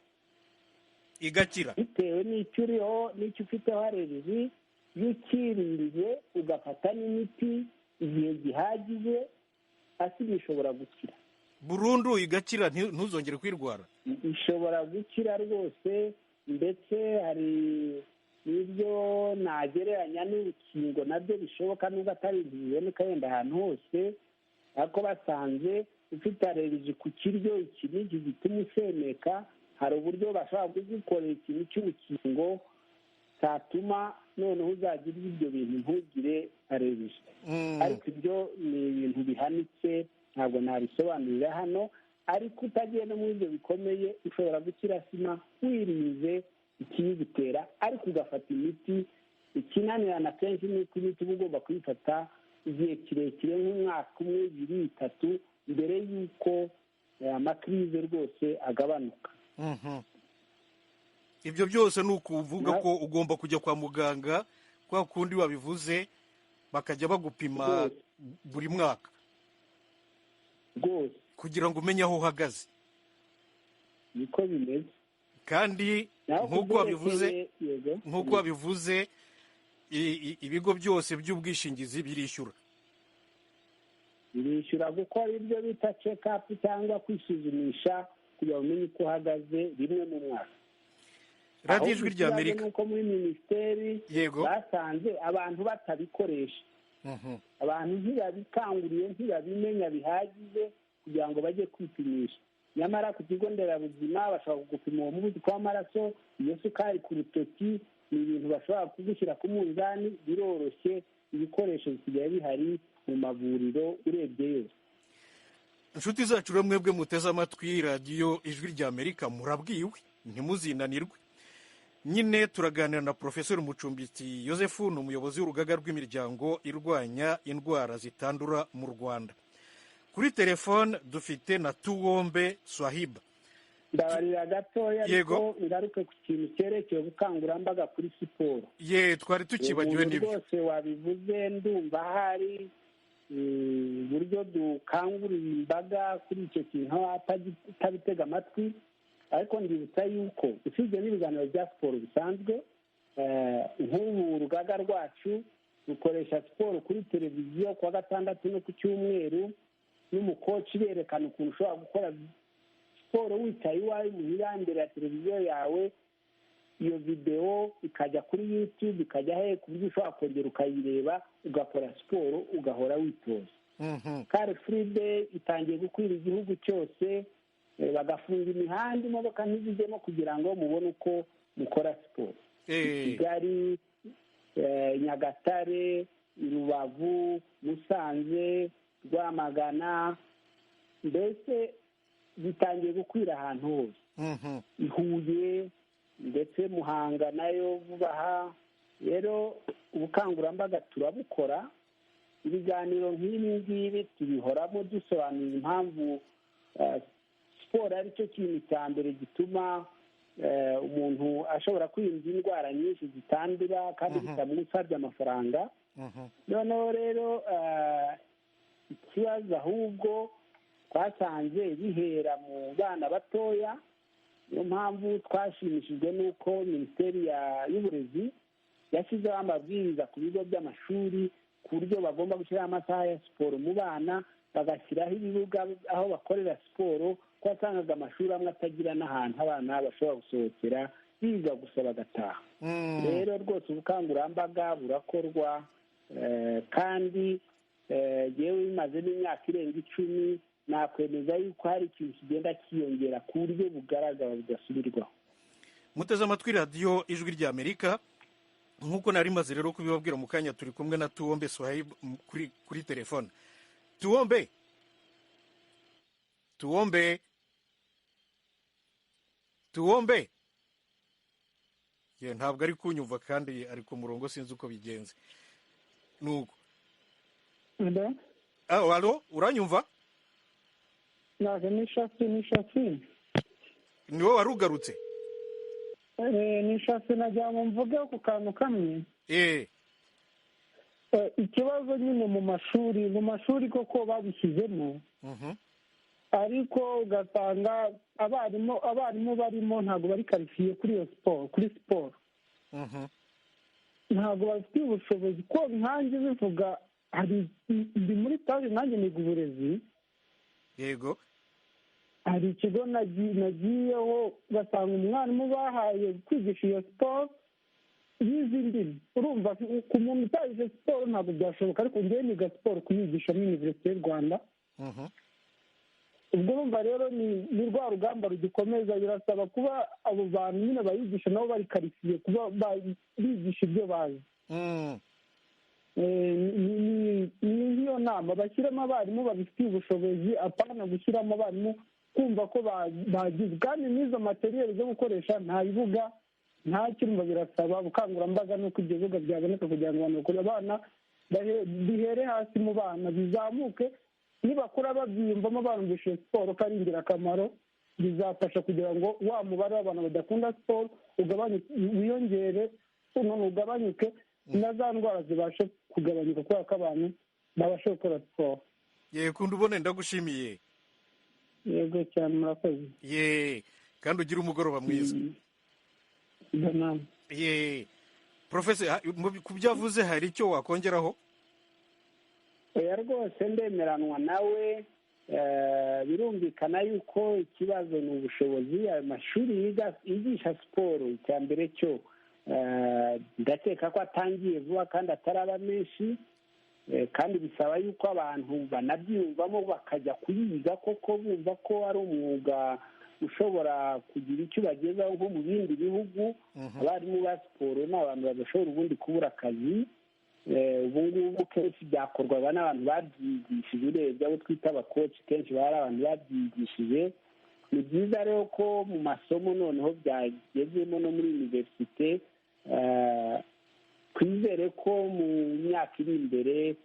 igakira, bitewe n'icyo uriho n'icyo ufiteho aleriji. Iyo ukirinze ugafata n'imiti igihe gihagije, asima ishobora gukira burundu, igakira ntuzongere kwirwara. Ishobora gukira rwose. Ndetse hari n'ibyo nagereranya n'urukingo, nabyo bishoboka nubwo atari ibintu biboneka wenda ahantu hose, ariko basanze ufite aleriji ku kiryo iki n'iki gituma usemeka, hari uburyo bashobora kugukorera ikintu cy'urukingo cyatuma noneho uzajya urya ibyo bintu ntugire aleriji. Ariko ibyo ni ibintu bihanitse, ntabwo nabisobanurira hano. Ariko utagiye no muri ibyo bikomeye, ushobora gukira asima wirinze ikiyigutera, ariko ugafata imiti. Ikinanirana kenshi ni uko imiti uba ugomba kuyifata igihe kirekire, nk'umwaka umwe, 2, 3, mbere y'uko amakirize rwose agabanuka. Ibyo byose ni ukuvuga ko ugomba kujya kwa muganga kwa kundi wabivuze, bakajya bagupima buri mwaka rwose kugira ngo umenye aho uhagaze. Niko bimeze. Kandi nk'uko wabivuze ibigo byose by'ubwishingizi birishyura. Birishyura gukora ibyo bita check-up cyangwa kwisuzumisha kugira ngo umenye uko uhagaze rimwe mu mwaka. Radiyo Ijwi rya Amerika. Nuko muri minisiteri basanze abantu batabikoresha, abantu ntibabikanguriye, ntibabimenya bihagije kugira ngo bajye kwipimisha. Nyamara ku kigo nderabuzima bashobora kugupima uwo muvuduko w'amaraso, iyo sukari ku rutoki, ni ibintu bashobora kugushyira ku munzani, biroroshye, ibikoresho bisigaye bihari mu mavuriro urebye yose. Inshuti zacu rero mwebwe muteze amatwi radiyo Ijwi rya Amerika, murabwiwe ntimuzinanirwe. Nyine turaganira na Profesor Mucumbitsi Yozefu, ni umuyobozi w'urugaga rw'imiryango irwanya indwara zitandura mu Rwanda. Kuri telefone dufite na Tuwombe Swahiba. Ndabarira gatoya, ariko ngaruke ku kintu cyerekeye ubukangurambaga kuri siporo. Ye, twari tukibagiwe n'ibyo. Rwose wabivuze, ndumva hari uburyo dukangurira imbaga kuri icyo kintu atabitega amatwi, ariko ndibutsa yuko usibye n'ibiganiro bya siporo bisanzwe, nk'ubu urugaga rwacu rukoresha siporo kuri televiziyo kuwa gatandatu no ku cyumweru, n'umukoci berekana ukuntu ushobora gukora siporo wicaye iwawe muhira imbere ya televiziyo yawe. Iyo videwo ikajya kuri YouTube, ikajya he, ku buryo ushobora kongera ukayireba, ugakora siporo, ugahora witoza. Car free day itangiye gukwira igihugu cyose, bagafunga imihanda, imodoka ntizijyemo kugira ngo mubone uko mukora siporo. Kigali, Nyagatare, Rubavu, Musanze, Rwamagana, mbese bitangiye gukwira ahantu hose, i Huye ndetse Muhanga nayo vuba aha. Rero ubukangurambaga turabukora, ibiganiro nk'ibi ngibi tubihoramo, dusobanura impamvu siporo ari cyo kintu cya mbere gituma umuntu ashobora kwirinda indwara nyinshi zitandura kandi bitamusabye amafaranga. Noneho rero ikibazo ahubwo twasanze bihera mu bana batoya. Niyo mpamvu twashimishijwe n'uko Minisiteri y'Uburezi yashyizeho amabwiriza ku bigo by'amashuri, ku buryo bagomba gushyiraho amasaha ya siporo mu bana, bagashyiraho ibibuga aho bakorera siporo, ko wasangaga amashuri amwe atagira n'ahantu abana bashobora gusohokera, biga gusa bagataha. Rero rwose ubukangurambaga burakorwa, kandi yewe bimaze n'imyaka irenga 10, nakwemeza yuko hari ikintu kigenda cyiyongera ku buryo bugaragara budasubirwaho. Muteze amatwi Radiyo Ijwi ry'Amerika. Nk'uko nari maze rero kubibabwira mu kanya, turi kumwe na Tuwombe Swahib kuri telefone. Tuwombe, Tuwombe, Tuwombe! Ye, ntabwo ari kunyumva kandi ari ku murongo, sinzi uko bigenze. Nuko, alo, uranyumva? Ntabwo, ni Shafi, ni Shafi. Ni wowe wari ugarutse? Ni Shafi. Nagira ngo mvuge ku kantu kamwe. Ikibazo nyine mu mashuri koko babishyizemo, ariko ugasanga abarimu barimo ntabwo bari qualifié kuri iyo siporo, kuri siporo ntabwo bafitiye ubushobozi. Ko nkanjye bivuga, hari ndi muri stage, nanjye niga uburezi. Hari ikigo nagiyeho, ugasanga umwarimu bahaye kwigisha iyo siporo yize indimi. Urumva ku muntu utayize siporo ntabwo byashoboka, ariko ngewe niga siporo kuyigisha muri Univerisite y'u Rwanda. Ubwo urumva rero ni rwa rugamba rugikomeza. Birasaba kuba abo bantu nyine bayigisha nabo bari qualifié kuba bigisha ibyo bazi. Ni nk'iyo nama, bashyiramo abarimu babifitiye ubushobozi, apana gushyiramo abarimu kumva ko bagize. Kandi n'izo matériel zo gukoresha, nta bibuga, nta cyumba. Birasaba ubukangurambaga n'uko ibyo bibuga byaboneka kugira ngo abantu bakure abana, bihere hasi mu bana, bizamuke. Nibakura babyiyumvamo, barumvise siporo ko ari ingirakamaro, bizafasha kugira ngo wa mubare w'abantu badakunda siporo ugabanyuke, wiyongere, none ugabanyuke, na za ndwara zibashe kugabanyuka kubera ko abantu babasha gukora siporo. Ye, kundi ubone, ndagushimiye. Yego cyane, murakoze. Ye, kandi ugire umugoroba mwiza. Ye, professeur, ku byo avuze hari icyo wakongeraho? Oya, rwose ndemeranwa nawe. Birumvikana yuko ikibazo ni ubushobozi. Ayo mashuri yigisha siporo, icya mbere cyo ndakeka ko atangiye vuba kandi ataraba menshi, kandi bisaba yuko abantu banabyiyumvamo bakajya kuyiga koko, bumva ko ari umwuga ushobora kugira icyo ubagezaho. Nko mu bindi bihugu, abarimu ba siporo ni abantu badashobora ubundi kubura akazi. Ubu ngubu kenshi byakorwaga n'abantu babyigishije. Urebye abo twita abakoci, kenshi baba ari abantu babyigishije. Ni byiza rero ko mu masomo noneho byagezemo no muri univerisite. Twizere ko mu myaka iri imbere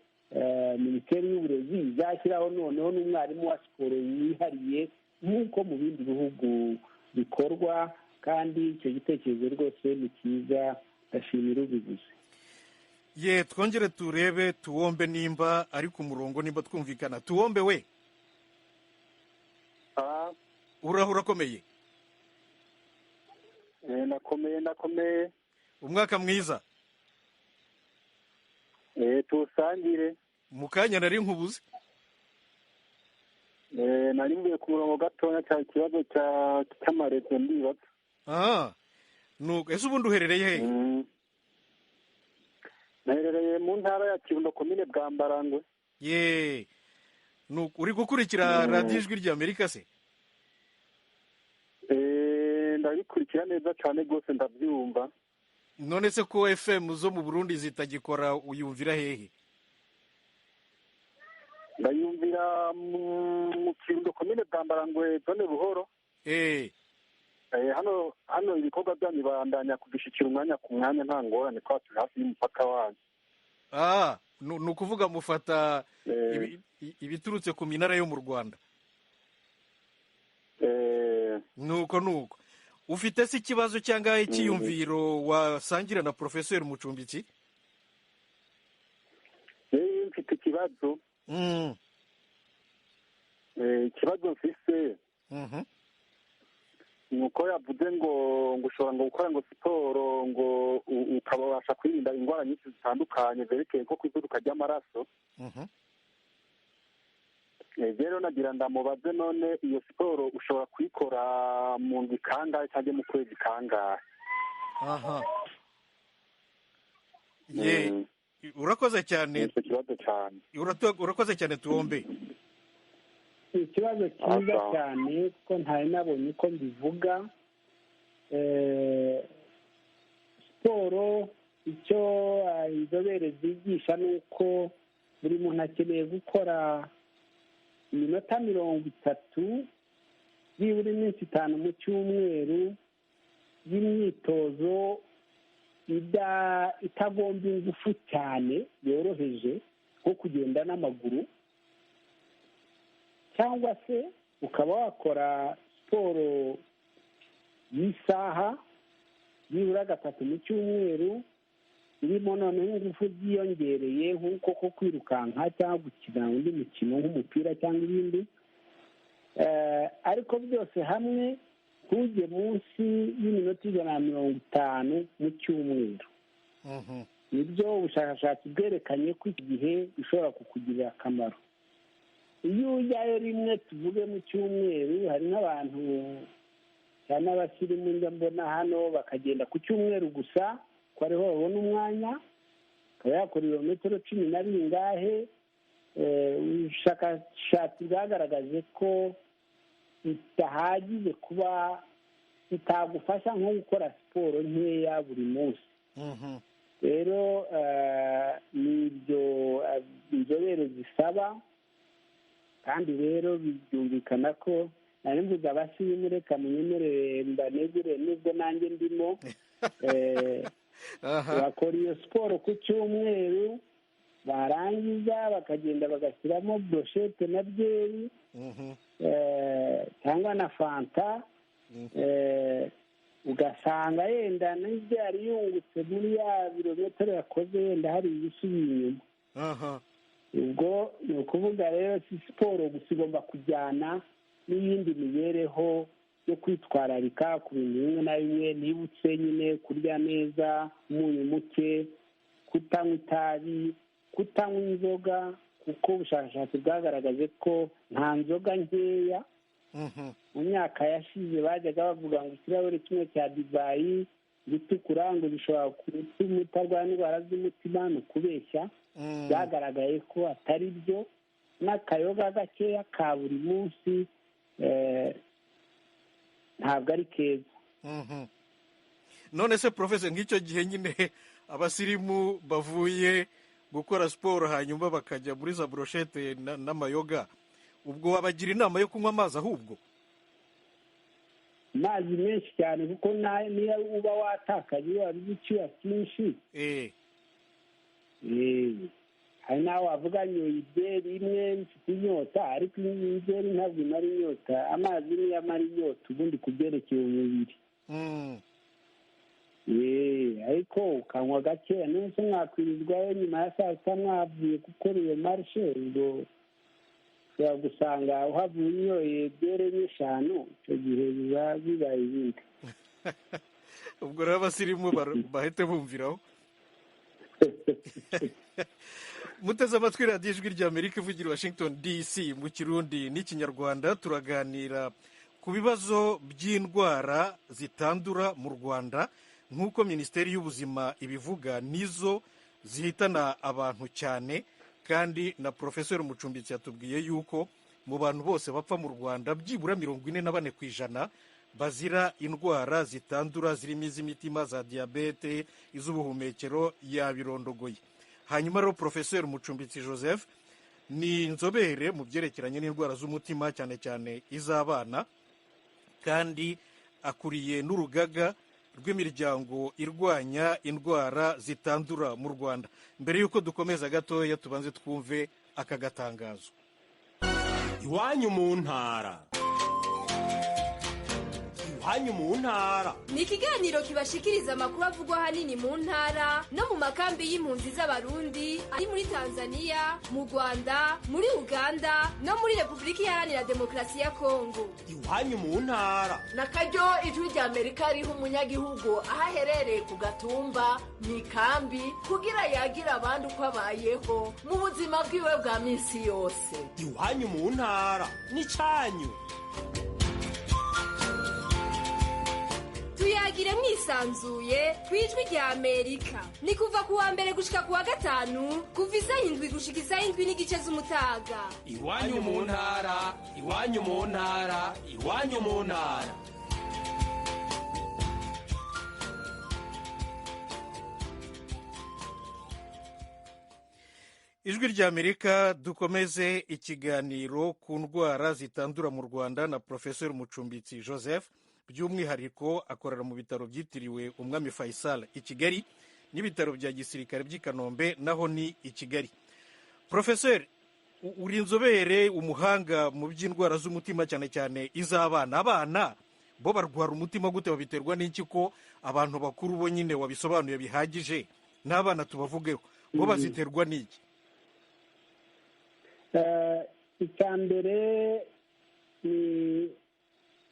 Minisiteri y'Uburezi izashyiraho noneho n'umwarimu wa siporo wihariye, nk'uko mu bindi bihugu bikorwa. Kandi icyo gitekerezo rwose ni cyiza, ndashimira ubivuze. Ye, twongere turebe Tuwombe nimba ari ku murongo, nimba twumvikana. Tuwombe we, uraho, urakomeye? Nakomeye, ndakomeye. Umwaka mwiza. Tuwusangire. Mu kanya nari nkubuze. Nari mvuye ku murongo gatoya, cyane ikibazo cy'amarezo ndibaza. Nuko ese ubundi uherereye hehe? Naherereye mu ntara ya Kirundo, komine Bwambarangwe. Ye, nuko uri gukurikira Radiyo Ijwi ry'Amerika se? Ndabikurikira neza cyane rwose, ndabyumva. None se ko FM zo mu Burundi zitagikora, uyumvira hehe? Ndayumvira mu Kirundo, komine Bwambarangwe, zone Buhoro. Hano ibikorwa byanyu bandanya kubishikira umwanya ku mwanya, nta ngorane, kwa turi hafi y'umupaka wanyu. Ni ukuvuga mufata ibiturutse ku minara yo mu Rwanda. Nuko ufite se ikibazo cyangwa icyiyumviro wasangira na Porofeseri Mucumbitsi? Mfite ikibazo. Ikibazo mfise ni uko yavuze ngo ushobora ngo gukora ngo siporo ngo ukabasha kwirinda indwara nyinshi zitandukanye zerekeye nko kwivuduka ry'amaraso. Rero nagira ndamubaze, none iyo siporo ushobora kuyikora mu ndwi kangahe cyangwa mu kwezi kangahe? Aha, ye, urakoze cyane. Icyo kibazo cyane. Urakoze cyane, Tuwombe. Ikibazo cyiza cyane, kuko ntari nabonye uko mbivuga. Siporo, icyo inzobere zigisha ni uko buri muntu akeneye gukora iminota 30 byibura iminsi 5 mu cyumweru y'imyitozo itagomba ingufu cyane, yoroheje, nko kugenda n'amaguru, cyangwa se ukaba wakora siporo y'isaha byibura 3 mu cyumweru, irimo noneho ingufu ziyongereye, nk'uko ko kwirukanka cyangwa gukina undi mukino nk'umupira cyangwa ibindi, ariko byose hamwe ntujye munsi y'iminota 150 mu cyumweru. Nibyo ubushakashatsi bwerekanye ko iki gihe bishobora kukugirira akamaro. Iyo ujyayo rimwe tuvuge mu cyumweru, hari nk'abantu cyane abasirimu njya mbona hano bakagenda ku cyumweru gusa, ko ariho babona umwanya, akaba yakora ibirometero 10 na bingahe. Ubushakashatsi bwagaragaje ko bidahagije, kuba bitagufasha nko gukora siporo nkeya buri munsi. Rero ni ibyo inzobere zisaba. Kandi rero byumvikana ko nari mvuze abasirimu, reka munyemerere mbanegure nubwo nanjye ndimo. Bakora iyo siporo ku cyumweru, barangiza bakagenda bagashyiramo broshete na byeri cyangwa na fanta, ugasanga yenda n'ibyo yari yungutse muri ya birometero yakoze yenda hari ibisubiye inyuma. Ubwo ni ukuvuga rero si siporo gusa, igomba kujyana n'iyindi mibereho yo kwitwararika ku bintu bimwe na bimwe nibutse nyine: kurya neza, umunyu muke, kutanywa itabi, kutanywa inzoga, kuko ubushakashatsi bwagaragaje ko nta nzoga nkeya. Mu myaka yashize bajyaga bavuga ngo ikirahure kimwe cya divayi itukura ngo bishobora gutuma utarwara indwara z'umutima, ni ukubeshya. Byagaragaye ko atari byo. N'akayoga gakeya ka buri munsi ntabwo ari keza. None se porofeseri, nk'icyo gihe nyine abasirimu bavuye gukora siporo hanyuma bakajya muri za buroshete n'amayoga, ubwo wabagira inama yo kunywa amazi ahubwo? Amazi menshi cyane, kuko niyo uba watakaje iyo wabize icyuya cyinshi. Hari n'aho wavuga nyoye ibyeri imwe mfite inyota, ariko ibyeri ntabwo imara inyota, amazi niyo amara inyota ubundi ku byerekeye umubiri. Ariko ukanywa gakeya, none mwakwirirwayo nyuma ya saa sita mwavuye gukora iyo marche, ubwo ushobora gusanga uhavuye unyoye byeri 5, icyo gihe biba bibaye ibindi. Ubwo rero abasirimu bahite bumviraho. Muteze amatwi radiyo Ijwi ry'Amerika ivugira Washington DC mu Kirundi n'Ikinyarwanda. Turaganira ku bibazo by'indwara zitandura mu Rwanda, nk'uko Minisiteri y'Ubuzima ibivuga, nizo zihitana abantu cyane. Kandi na Profesor Mucumbitsi yatubwiye yuko mu bantu bose bapfa mu Rwanda byibura 44% bazira indwara zitandura, zirimo iz'imitima, za diyabete, iz'ubuhumekero, yabirondogoye. Hanyuma rero Profesor Mucumbitsi Joseph ni inzobere mu byerekeranye n'indwara z'umutima, cyane cyane iz'abana, kandi akuriye n'urugaga rw'imiryango irwanya indwara zitandura mu Rwanda. Mbere y'uko dukomeza gatoya, tubanze twumve aka gatangazo. Iwanyu mu ntara. Iwanyu mu ntara ni ikiganiro kibashikiriza amakuru avugwa ahanini mu ntara no mu makambi y'impunzi z'Abarundi ari muri Tanzania, mu Rwanda, muri Uganda no muri Repubulika Iharanira Demokarasi ya Kongo. Iwanyu mu ntara na karyo Ijwi rya Amerika riha umunyagihugu aho aherereye ku Gatumba mu ikambi, kugira yagira abandi uko abayeho mu buzima bwiwe bwa minsi yose. Iwanyu mu ntara ni cyanyu. Tuyagire mwisanzuye ku Ijwi rya Amerika. Ni kuva ku wa mbere gushika ku wa gatanu, kuva isaha 7 gushika isaha 7:30 z'umutaga. Iwanyu mu ntara, iwanyu mu ntara, iwanyu mu ntara. Ijwi rya Amerika, dukomeze ikiganiro ku ndwara zitandura mu Rwanda na Profesor Mucumbitsi Joseph. By'umwihariko akorera mu bitaro byitiriwe Umwami Faisal i Kigali n'ibitaro bya gisirikare by'i Kanombe, naho ni i Kigali. Profesor, uri inzobere, umuhanga mu by'indwara z'umutima, cyane cyane iz'abana. Abana bo barwara umutima gute? Babiterwa n'iki ko abantu bakuru bo nyine wabisobanuye bihagije, n'abana tubavugeho, bo baziterwa n'iki? Icya mbere ni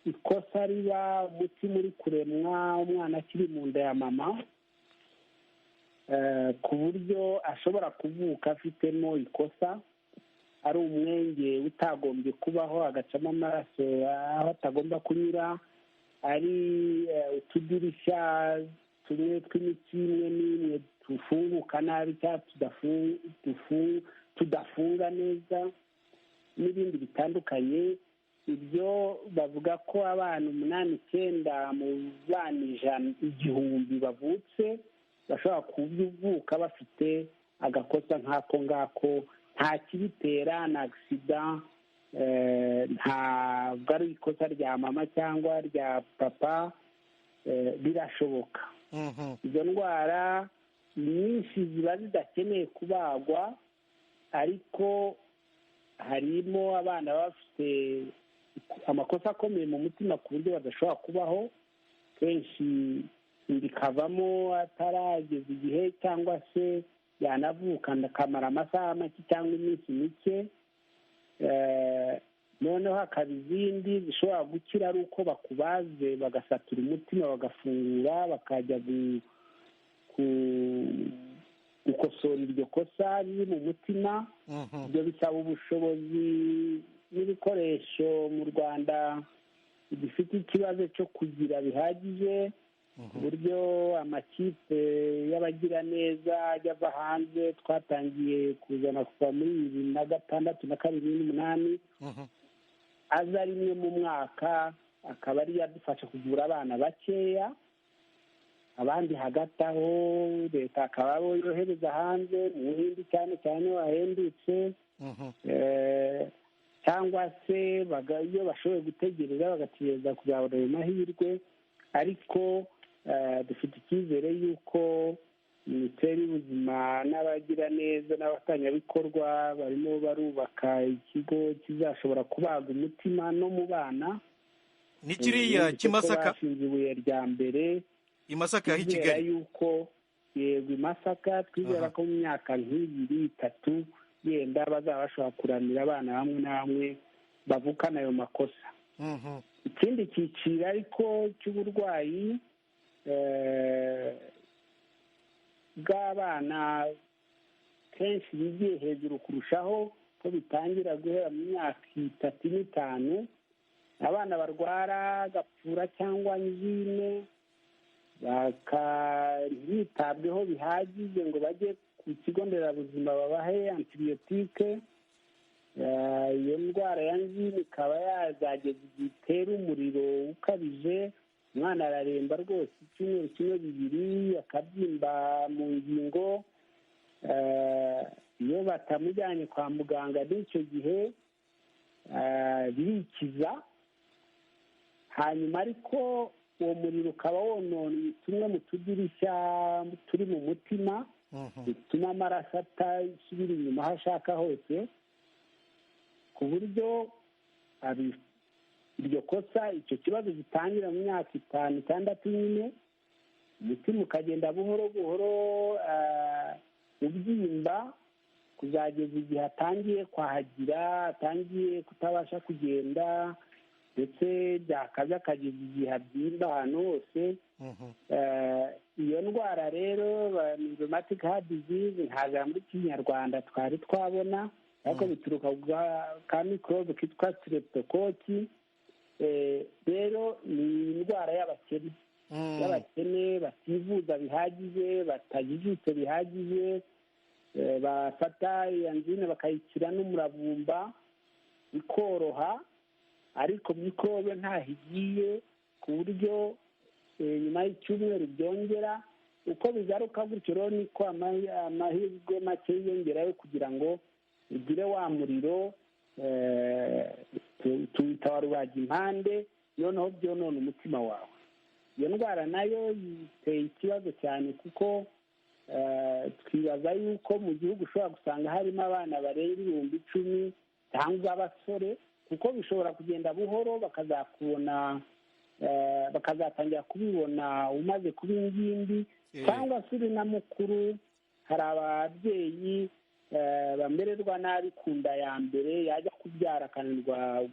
ikosa riba umutima uri kuremwa umwana akiri mu nda ya mama, ku buryo ashobora kuvuka afitemo ikosa, ari umwenge utagombye kubaho, agacamo amaraso aho atagomba kunyura, ari utudirishya tumwe tw'imitsi imwe n'imwe tufunguka nabi cyangwa tudafunga neza, n'ibindi bitandukanye. Ibyo bavuga ko abana 8, 9 mu bana 1000 bavutse bashobora kuvuka bafite agakosa nk'ako ngako. Nta kibitera, ni agisida, ntabwo ari ikosa rya mama cyangwa rya papa, birashoboka. Izo ndwara nyinshi ziba zidakeneye kubagwa, ariko harimo abana baba bafite amakosa akomeye mu mutima ku buryo badashobora kubaho, kenshi bikavamo atarageza igihe, cyangwa se yanavuka akamara amasaha make cyangwa iminsi mike. Noneho hakaba izindi zishobora gukira ari uko bakubaze, bagasatura umutima, bagafungura, bakajya gukosora iryo kosa riri mu mutima. Ibyo bisaba ubushobozi n'ibikoresho mu Rwanda gifite ikibazo cyo kugira bihagije, ku buryo amakipe y'abagiraneza ajya ava hanze twatangiye kuzana kuva muri 2006 na 2008, aza rimwe mu mwaka, akaba ariyo adufasha kuvura abana bakeya. Abandi hagati aho leta akaba abo yohereza hanze mu Buhindi cyane cyane wahendutse, cyangwa se iyo bashoboye gutegereza bagategereza kuzabona ayo mahirwe. Ariko dufite icyizere y'uko Minisiteri y'Ubuzima n'abagiraneza n'abafatanyabikorwa barimo barubaka ikigo kizashobora kubaga umutima no mu bana. Ni kiriya cy'i Masaka? Bashinze ibuye rya mbere. I Masaka i Twizera Kigali. yuko, yego, i Masaka. Twizera ko mu myaka nk'ibiri, itatu yenda bazaba bashobora kuramira abana bamwe na bamwe bavukana ayo makosa. Ikindi cyiciro ariko cy'uburwayi bw'abana kenshi bigiye hejuru kurushaho, ko bitangira guhera mu myaka 3 n'5, abana barwara gapfura cyangwa angine ntibitabweho bihagije ngo bajye ku kigo nderabuzima babahe antibiyotike. Iyo ndwara ya angine ikaba yazageza igihe itera umuriro ukabije, umwana araremba rwose icyumweru kimwe, 2, akabyimba mu ngingo. Iyo batamujyanye kwa muganga n'icyo gihe birikiza hanyuma, ariko uwo muriro ukaba wononnye tumwe mu tudirishya turi mu mutima bituma amaraso atasubira inyuma aho ashaka hose, ku buryo iryo kosa, icyo kibazo gitangira mu myaka 5, 6 nyine, umutima ukagenda buhoro buhoro ubyimba kuzageza igihe atangiye kwahagira, atangiye kutabasha kugenda, ndetse byakaza akageza igihe abyimba ahantu hose. Iyo ndwara rero, rheumatic heart disease, nta jambo ry'Ikinyarwanda twari twabona, ariko bituruka ku ka mikorobe kitwa streptocoque. Rero ni indwara y'abakene bativuza bihagije, batajijutse bihagije, bafata iyo angine bakayikira n'umuravumba ikoroha, ariko mikorobe ntaho igiye, ku buryo nyuma y'icyumweru byongera uko bigaruka gutyo. Rero niko amahirwe make yiyongera yo kugira ngo ugire wa muriro tuwita wa rubagimpande, noneho byonona umutima wawe. Iyo ndwara nayo iteye ikibazo cyane, kuko twibaza yuko mu gihugu ushobora gusanga harimo abana barenga 10,000 cyangwa abasore, kuko bishobora kugenda buhoro bakazakubona, bakazatangira kubibona umaze kuba ingimbi cyangwa se uri na mukuru. Hari ababyeyi bamererwa nabi ku nda ya mbere, yajya kubyara akananirwa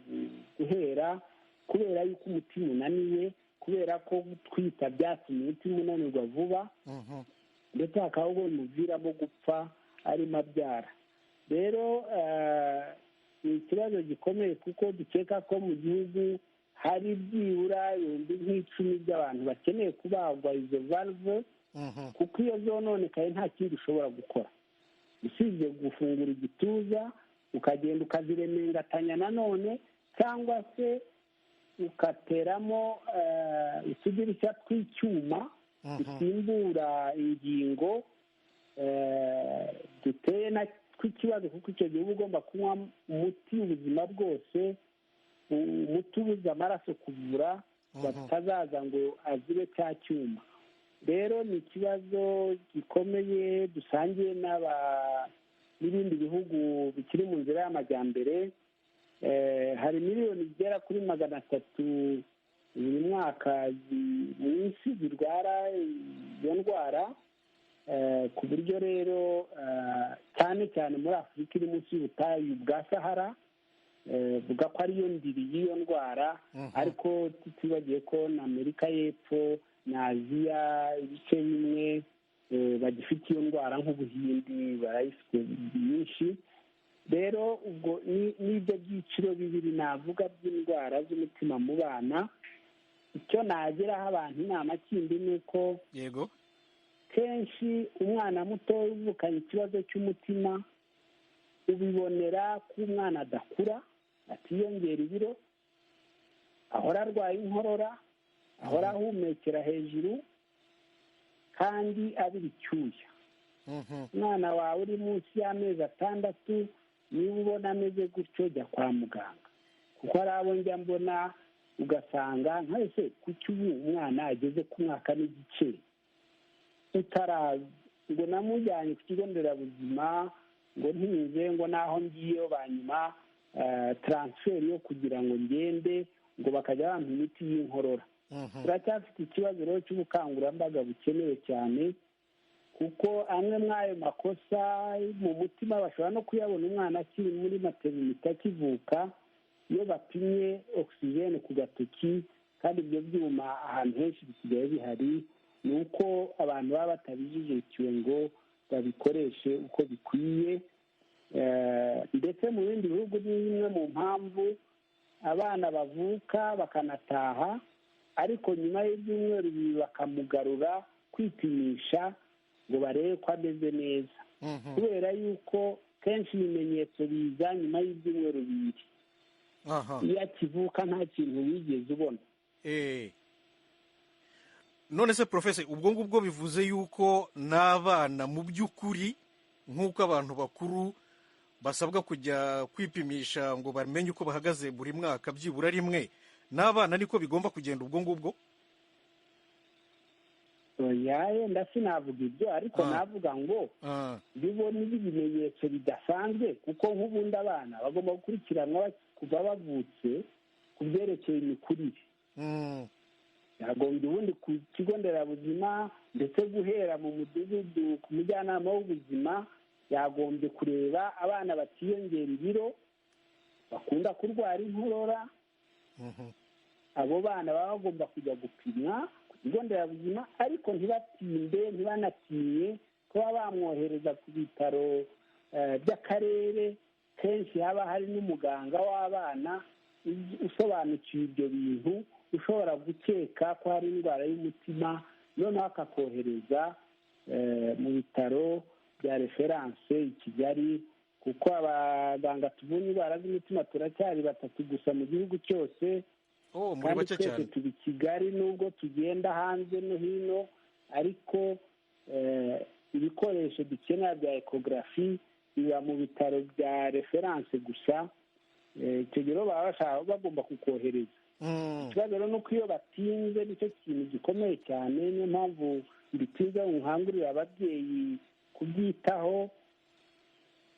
guhera kubera yuko umutima unaniwe, kubera ko gutwita byatumye umutima unanirwa vuba, ndetse hakaba ubwo bimuviramo gupfa arimo abyara. Rero ni ikibazo gikomeye, kuko dukeka ko mu gihugu hari byibura 10,000 by'abantu bakeneye kubagwa izo valve, kuko iyo zononekaye nta kindi ushobora gukora usibye gufungura igituza ukagenda ukaziremengatanya nanone, cyangwa se ugateramo utudirishya tw'icyuma dusimbura ingingo duteye na tw'ikibazo, kuko icyo gihe uba ugomba kunywa umuti ubuzima bwose, umuti ubuza amaraso kuvura batazaza ngo azibe cya cyuma. Rero ni ikibazo gikomeye dusangiye n'ibindi bihugu bikiri mu nzira y'amajyambere. Hari miliyoni zigera kuri 300 buri mwaka mu isi zirwara iyo ndwara, ku buryo rero cyane cyane muri Afurika iri munsi y'ubutayu bwa Sahara, vuga ko ariyo ndiri y'iyo ndwara, ariko tutibagiye ko na Amerika y'Epfo na Aziya ibice bimwe bagifite iyo ndwara, nk'Ubuhindi barayifite nyinshi. Rero ubwo n'ibyo byiciro bibiri navuga by'indwara z'umutima mu bana. Icyo nageraho abantu inama kindi ni uko kenshi umwana muto uvukanye ikibazo cy'umutima ubibonera ko umwana adakura, atiyongera ibiro, ahora arwaye inkorora, ahora ahumekera hejuru kandi abira icyuya. Umwana wawe uri munsi y'amezi 6, niba ubona ameze gutyo, jya kwa muganga, kuko hari abo njya mbona ugasanga nk'ese kuki ubu umwana ageze ku mwaka n'igice Ngo namujyanye ku kigo nderabuzima, ngo ntinyuze, ngo naho ngiyeyo banyuma transfer yo kugira ngo ngende, ngo bakajya bampa imiti y'inkorora. Turacyafite ikibazo rero cy'ubukangurambaga bukenewe cyane, kuko amwe muri ayo makosa mu mutima bashobora no kuyabona umwana akiri muri materinite, akivuka, iyo bapimye ogisijeni ku gatoki. Kandi ibyo byuma ahantu henshi bisigaye bihari, ni uko abantu baba batabijijukiwe ngo babikoreshe uko bikwiye. Ndetse mu bindi bihugu ni imwe mu mpamvu abana bavuka bakanataha, ariko nyuma y'ibyumweru 2 bakamugarura kwipimisha ngo barebe ko ameze neza, kubera yuko kenshi ibimenyetso biza nyuma y'ibyumweru 2. Iyo akivuka nta kintu wigeze ubona. None se professor, ubwo ngubwo bivuze yuko n'abana mu by'ukuri, nk'uko abantu bakuru basabwa kujya kwipimisha ngo bamenye uko bahagaze buri mwaka byibura rimwe, n'abana niko bigomba kugenda ubwo ngubwo? Yenda sinavuga ibyo, ariko navuga ngo iyo ubona ibimenyetso bidasanzwe, kuko nk'ubundi abana bagomba gukurikiranwa kuva bavutse ku byerekeye imikurire. Yagombye ubundi ku kigo nderabuzima, ndetse guhera mu mudugudu ku mujyanama w'ubuzima, yagombye kureba abana batiyongera ibiro, bakunda kurwara inkorora. Abo bana baba bagomba kujya gupimwa ku kigo nderabuzima, ariko ntibatinde, ntibanatinye kuba bamwohereza ku bitaro by'akarere. Kenshi haba hari n'umuganga w'abana usobanukiwe ibyo bintu, ushobora gukeka ko hari indwara y'umutima, noneho akakohereza mu bitaro bya referanse i Kigali, kuko abaganga tuvura indwara z'umutima turacyari 3 gusa mu gihugu cyose. Kandi twese turi Kigali, nubwo tugenda hanze no hino, ariko ibikoresho dukenera bya ekogarafi biba mu bitaro bya referanse gusa. Icyo gihe baba bagomba kukohereza. Ikibazo rero ni uko iyo batinze, nicyo kintu gikomeye cyane. Niyo mpamvu mbitinze, nkangurira ababyeyi kubyitaho.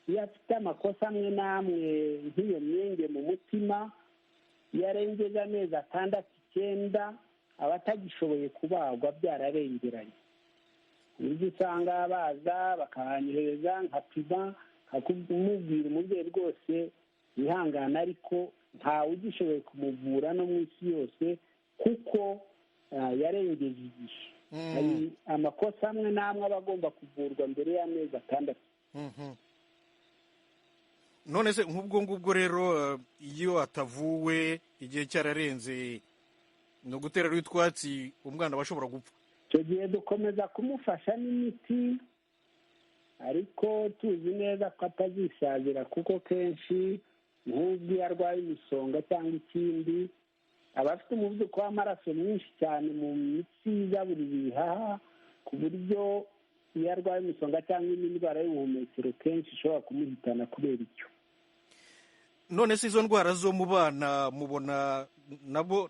Iyo afite amakosa amwe n'amwe nk'iyo myenge mu mutima, iyo arengeje amezi 6, 9, aba atagishoboye kubagwa, byararengeranye. Uburyo usanga baza bakahanyohereza, nkapima, nkakumubwira umubyeyi rwose wihangana, ariko ntawe ugishoboye kumuvura no mu isi yose, kuko yarengeje igihe. Hari amakosa amwe n'amwe aba agomba kuvurwa mbere y'amezi 6. None se nk'ubwo ngubwo rero, iyo atavuwe igihe cyararenze, ni ugutera utwatsi, umwana aba ashobora gupfa? Icyo gihe dukomeza kumufasha n'imiti, ariko tuzi neza ko atazisazira, kuko kenshi nk'ubwo iyo arwaye imisonga cyangwa ikindi, aba afite umuvuduko w'amaraso mwinshi cyane mu mitsi igaburira ibihaha, ku buryo iyo arwaye imisonga cyangwa indi ndwara y'ubuhumekero kenshi ishobora kumuhitana kubera icyo. None se izo ndwara zo mu bana mubona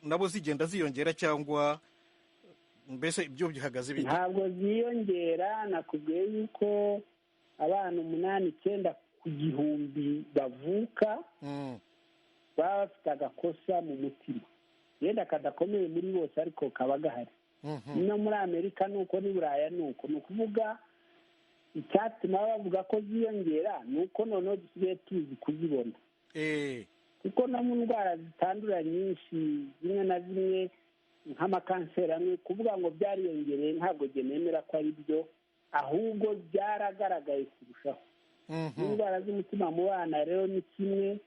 nabo zigenda ziyongera, cyangwa mbese ibyo bihagaze bite? Ntabwo ziyongera. Nakubwiye yuko abana 8, 9 ku gihumbi bavuka baba bafite agakosa mu mutima, yenda kadakomeye muri bose, ariko kaba gahari. No muri Amerika ni uko, n'i Buraya ni uko. Ni ukuvuga icyatuma bavuga ko ziyongera ni uko noneho dusigaye tuzi kuzibona, kuko no mu ndwara zitandura nyinshi zimwe na zimwe nk'amakanseri amwe, kuvuga ngo byariyongereye ntabwo nemera ko ari byo, ahubwo byaragaragaye kurushaho. Indwara z'umutima mu bana rero ni kimwe,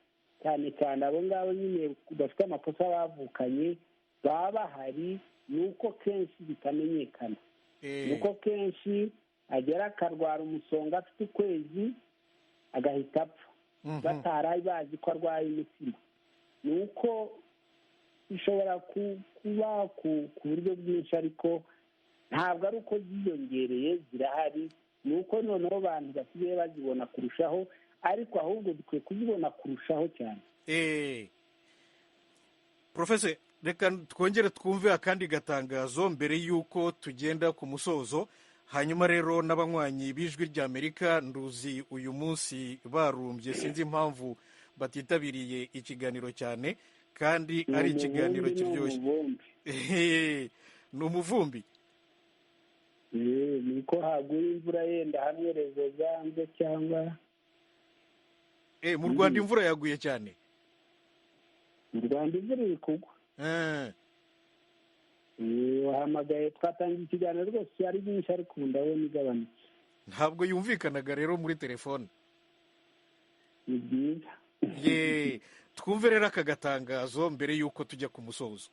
cyane cyane abo ngabo nyine bafite amakosa bavukanye baba bahari, ni uko kenshi bitamenyekana. Ni uko kenshi agera akarwara umusonga afite ukwezi agahita apfa, batari bazi ko arwaye umutima. Ni uko bishobora kuba ku buryo bwinshi, ariko ntabwo ari uko ziyongereye, zirahari. Ni uko noneho abantu basigaye bazibona kurushaho, ariko ahubwo dukwiye kuzibona kurushaho cyane. Professor, reka twongere twumve akandi gatangazo mbere y'uko tugenda ku musozo. Hanyuma rero n'abanywanyi b'Ijwi ry'Amerika nduzi uyu munsi barumbye, sinzi impamvu batitabiriye ikiganiro cyane kandi ari ikiganiro kiryoshye. Ni umuvumbi, niko haguye imvura yenda hamwe rezo zanze cyangwa mu Rwanda imvura yaguye cyane. Mu Rwanda imvura iri kugwa. Wahamagaye twatangiye ikiganiro rwose ari byinshi, ariko ubu ndabona igabanutse. Ntabwo yumvikanaga rero muri telefone. Ni byiza. Ye, twumve rero aka gatangazo mbere y'uko tujya ku musozo.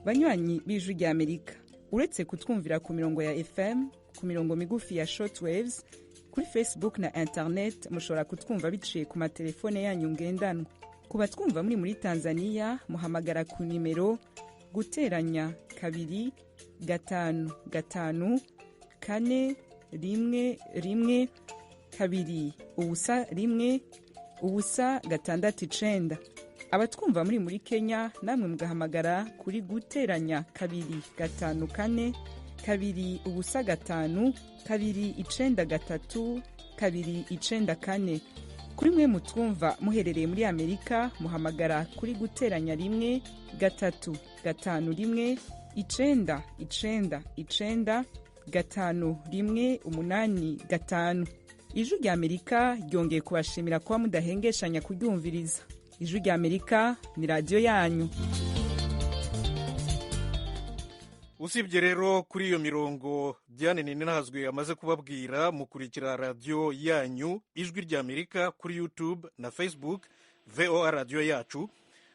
Banywanyi b'Ijwi ry'Amerika, uretse kutwumvira ku mirongo ya FM, ku mirongo migufi ya shortwaves, kuri Facebook na internet, mushobora kutwumva biciye ku matelefone yanyu ngendanwa. Ku batwumva muri Tanzania, muhamagara ku nimero guteranya 2 5 5 4 1 1 2 0 1 0 6 9. Abatwumva muri Kenya namwe mugahamagara kuri guteranya 2 5 4 2 0 5 2 9 3 2 9 4. Kuri mwe mutwumva muherereye muri Amerika, muhamagara kuri guteranya 1 3 5 1 9 9 9 5 1 8 5. Ijwi rya Amerika ryongeye kubashimira kuba mudahengeshanya kuryumviriza. Ijwi rya Amerika ni radiyo yanyu. Usibye rero kuri iyo mirongo Diane Nininahazwe amaze kubabwira, mukurikira radiyo yanyu Ijwi rya Amerika kuri YouTube na Facebook VOA radiyo yacu,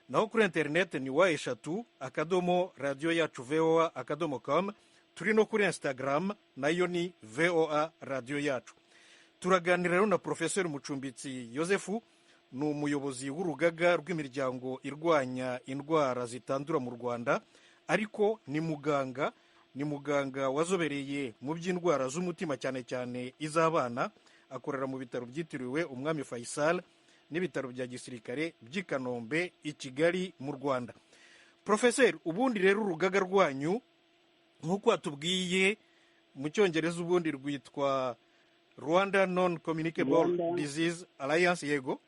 naho kuri interineti ni w3 radiyo yacu voa.com. Turi no kuri Instagram nayo ni VOA radiyo yacu. Turaganira rero na Profesor Mucumbitsi Yosefu, ni umuyobozi w'urugaga rw'imiryango irwanya indwara zitandura mu Rwanda, ariko ni muganga, ni muganga wazobereye mu by'indwara z'umutima cyane cyane iz'abana. Akorera mu bitaro byitiriwe Umwami Faisal n'ibitaro bya gisirikare by'i Kanombe i Kigali mu Rwanda. Profesor, ubundi rero urugaga rwanyu nk'uko watubwiye mu Cyongereza ubundi rwitwa Rwanda Non Communicable Disease Alliance, yego?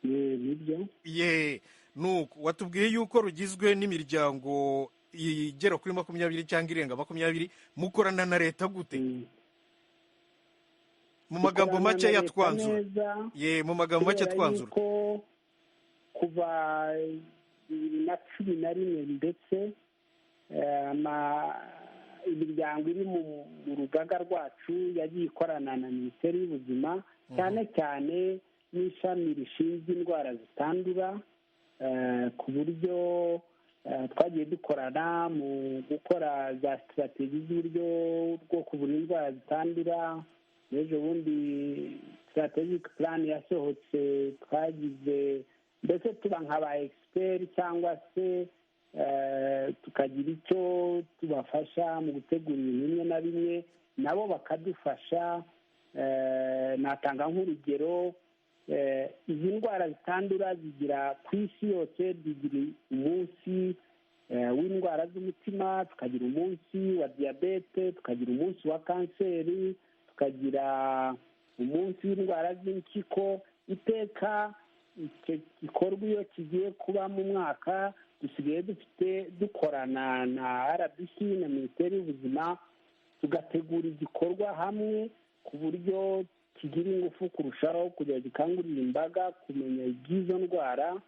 Nibyo. Ye, nuko watubwiye yuko rugizwe n'imiryango igera kuri 20 cyangwa irenga 20. Mukorana na leta gute? Mu magambo make yatwanzura. Ye, mu magambo make twanzura. Kuva 2011 ndetse imiryango iri mu rugaga rwacu yagiye ikorana na Minisiteri y'Ubuzima, cyane cyane n'ishami rishinzwe indwara zitandura, ku buryo twagiye dukorana mu gukora za sitrategi z'uburyo bwo kuvura indwara zitandura. N'ejo bundi strategic plan yasohotse, twagize mbese tuba nka ba egisiperi cyangwa se tukagira icyo tubafasha mu gutegura ibintu bimwe na bimwe, nabo bakadufasha. Natanga nk'urugero, izi ndwara zitandura zigira ku isi yose, zigira umunsi w'indwara z'umutima, tukagira umunsi wa diyabete, tukagira umunsi wa kanseri, tukagira umunsi w'indwara z'impyiko. Iteka icyo gikorwa iyo kigiye kuba mu mwaka, dusigaye dufite dukorana na RBC na Minisiteri y'Ubuzima, tugategura igikorwa hamwe ku buryo kigira ingufu kurushaho kugira gikangurira imbaga kumenya iby'izo ndwara.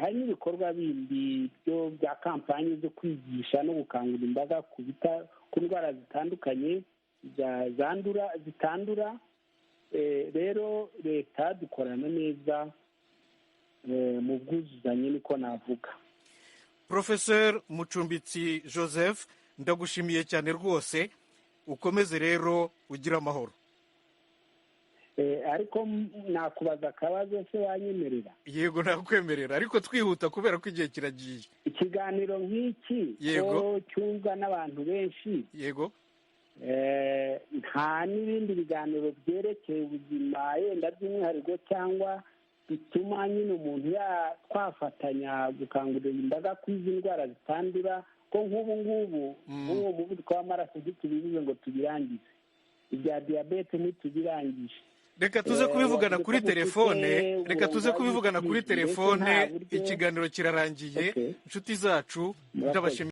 Hari n'ibikorwa bindi byo bya kampani zo kwigisha no gukangurira imbaga ku ndwara zitandukanye zitandura. Rero leta dukorana neza mu bwuzuzanye, niko navuga. Professor Mucumbitsi Joseph, ndagushimiye cyane rwose, ukomeze rero ugira amahoro. Ariko nakubaza akabazo se wanyemerera? Yego, nakwemerera, ariko twihuta kubera ko igihe kiragiye. Ikiganiro nk'iki yego cyumvwa n'abantu benshi, yego, nta n'ibindi biganiro byerekeye ubuzima yenda by'umwihariko cyangwa bituma nyine umuntu twafatanya gukangurira imbaga ko izi ndwara zitandura, ko nk'ubu ngubu nk'uwo muvuduko w'amaraso ntitubibuze ngo tubirangize, ibya diyabete ntitubirangije. Reka tuze kubivugana kuri telefone, reka tuze kubivugana kuri telefone. Ikiganiro kirarangiye, inshuti zacu, ndabashimiye.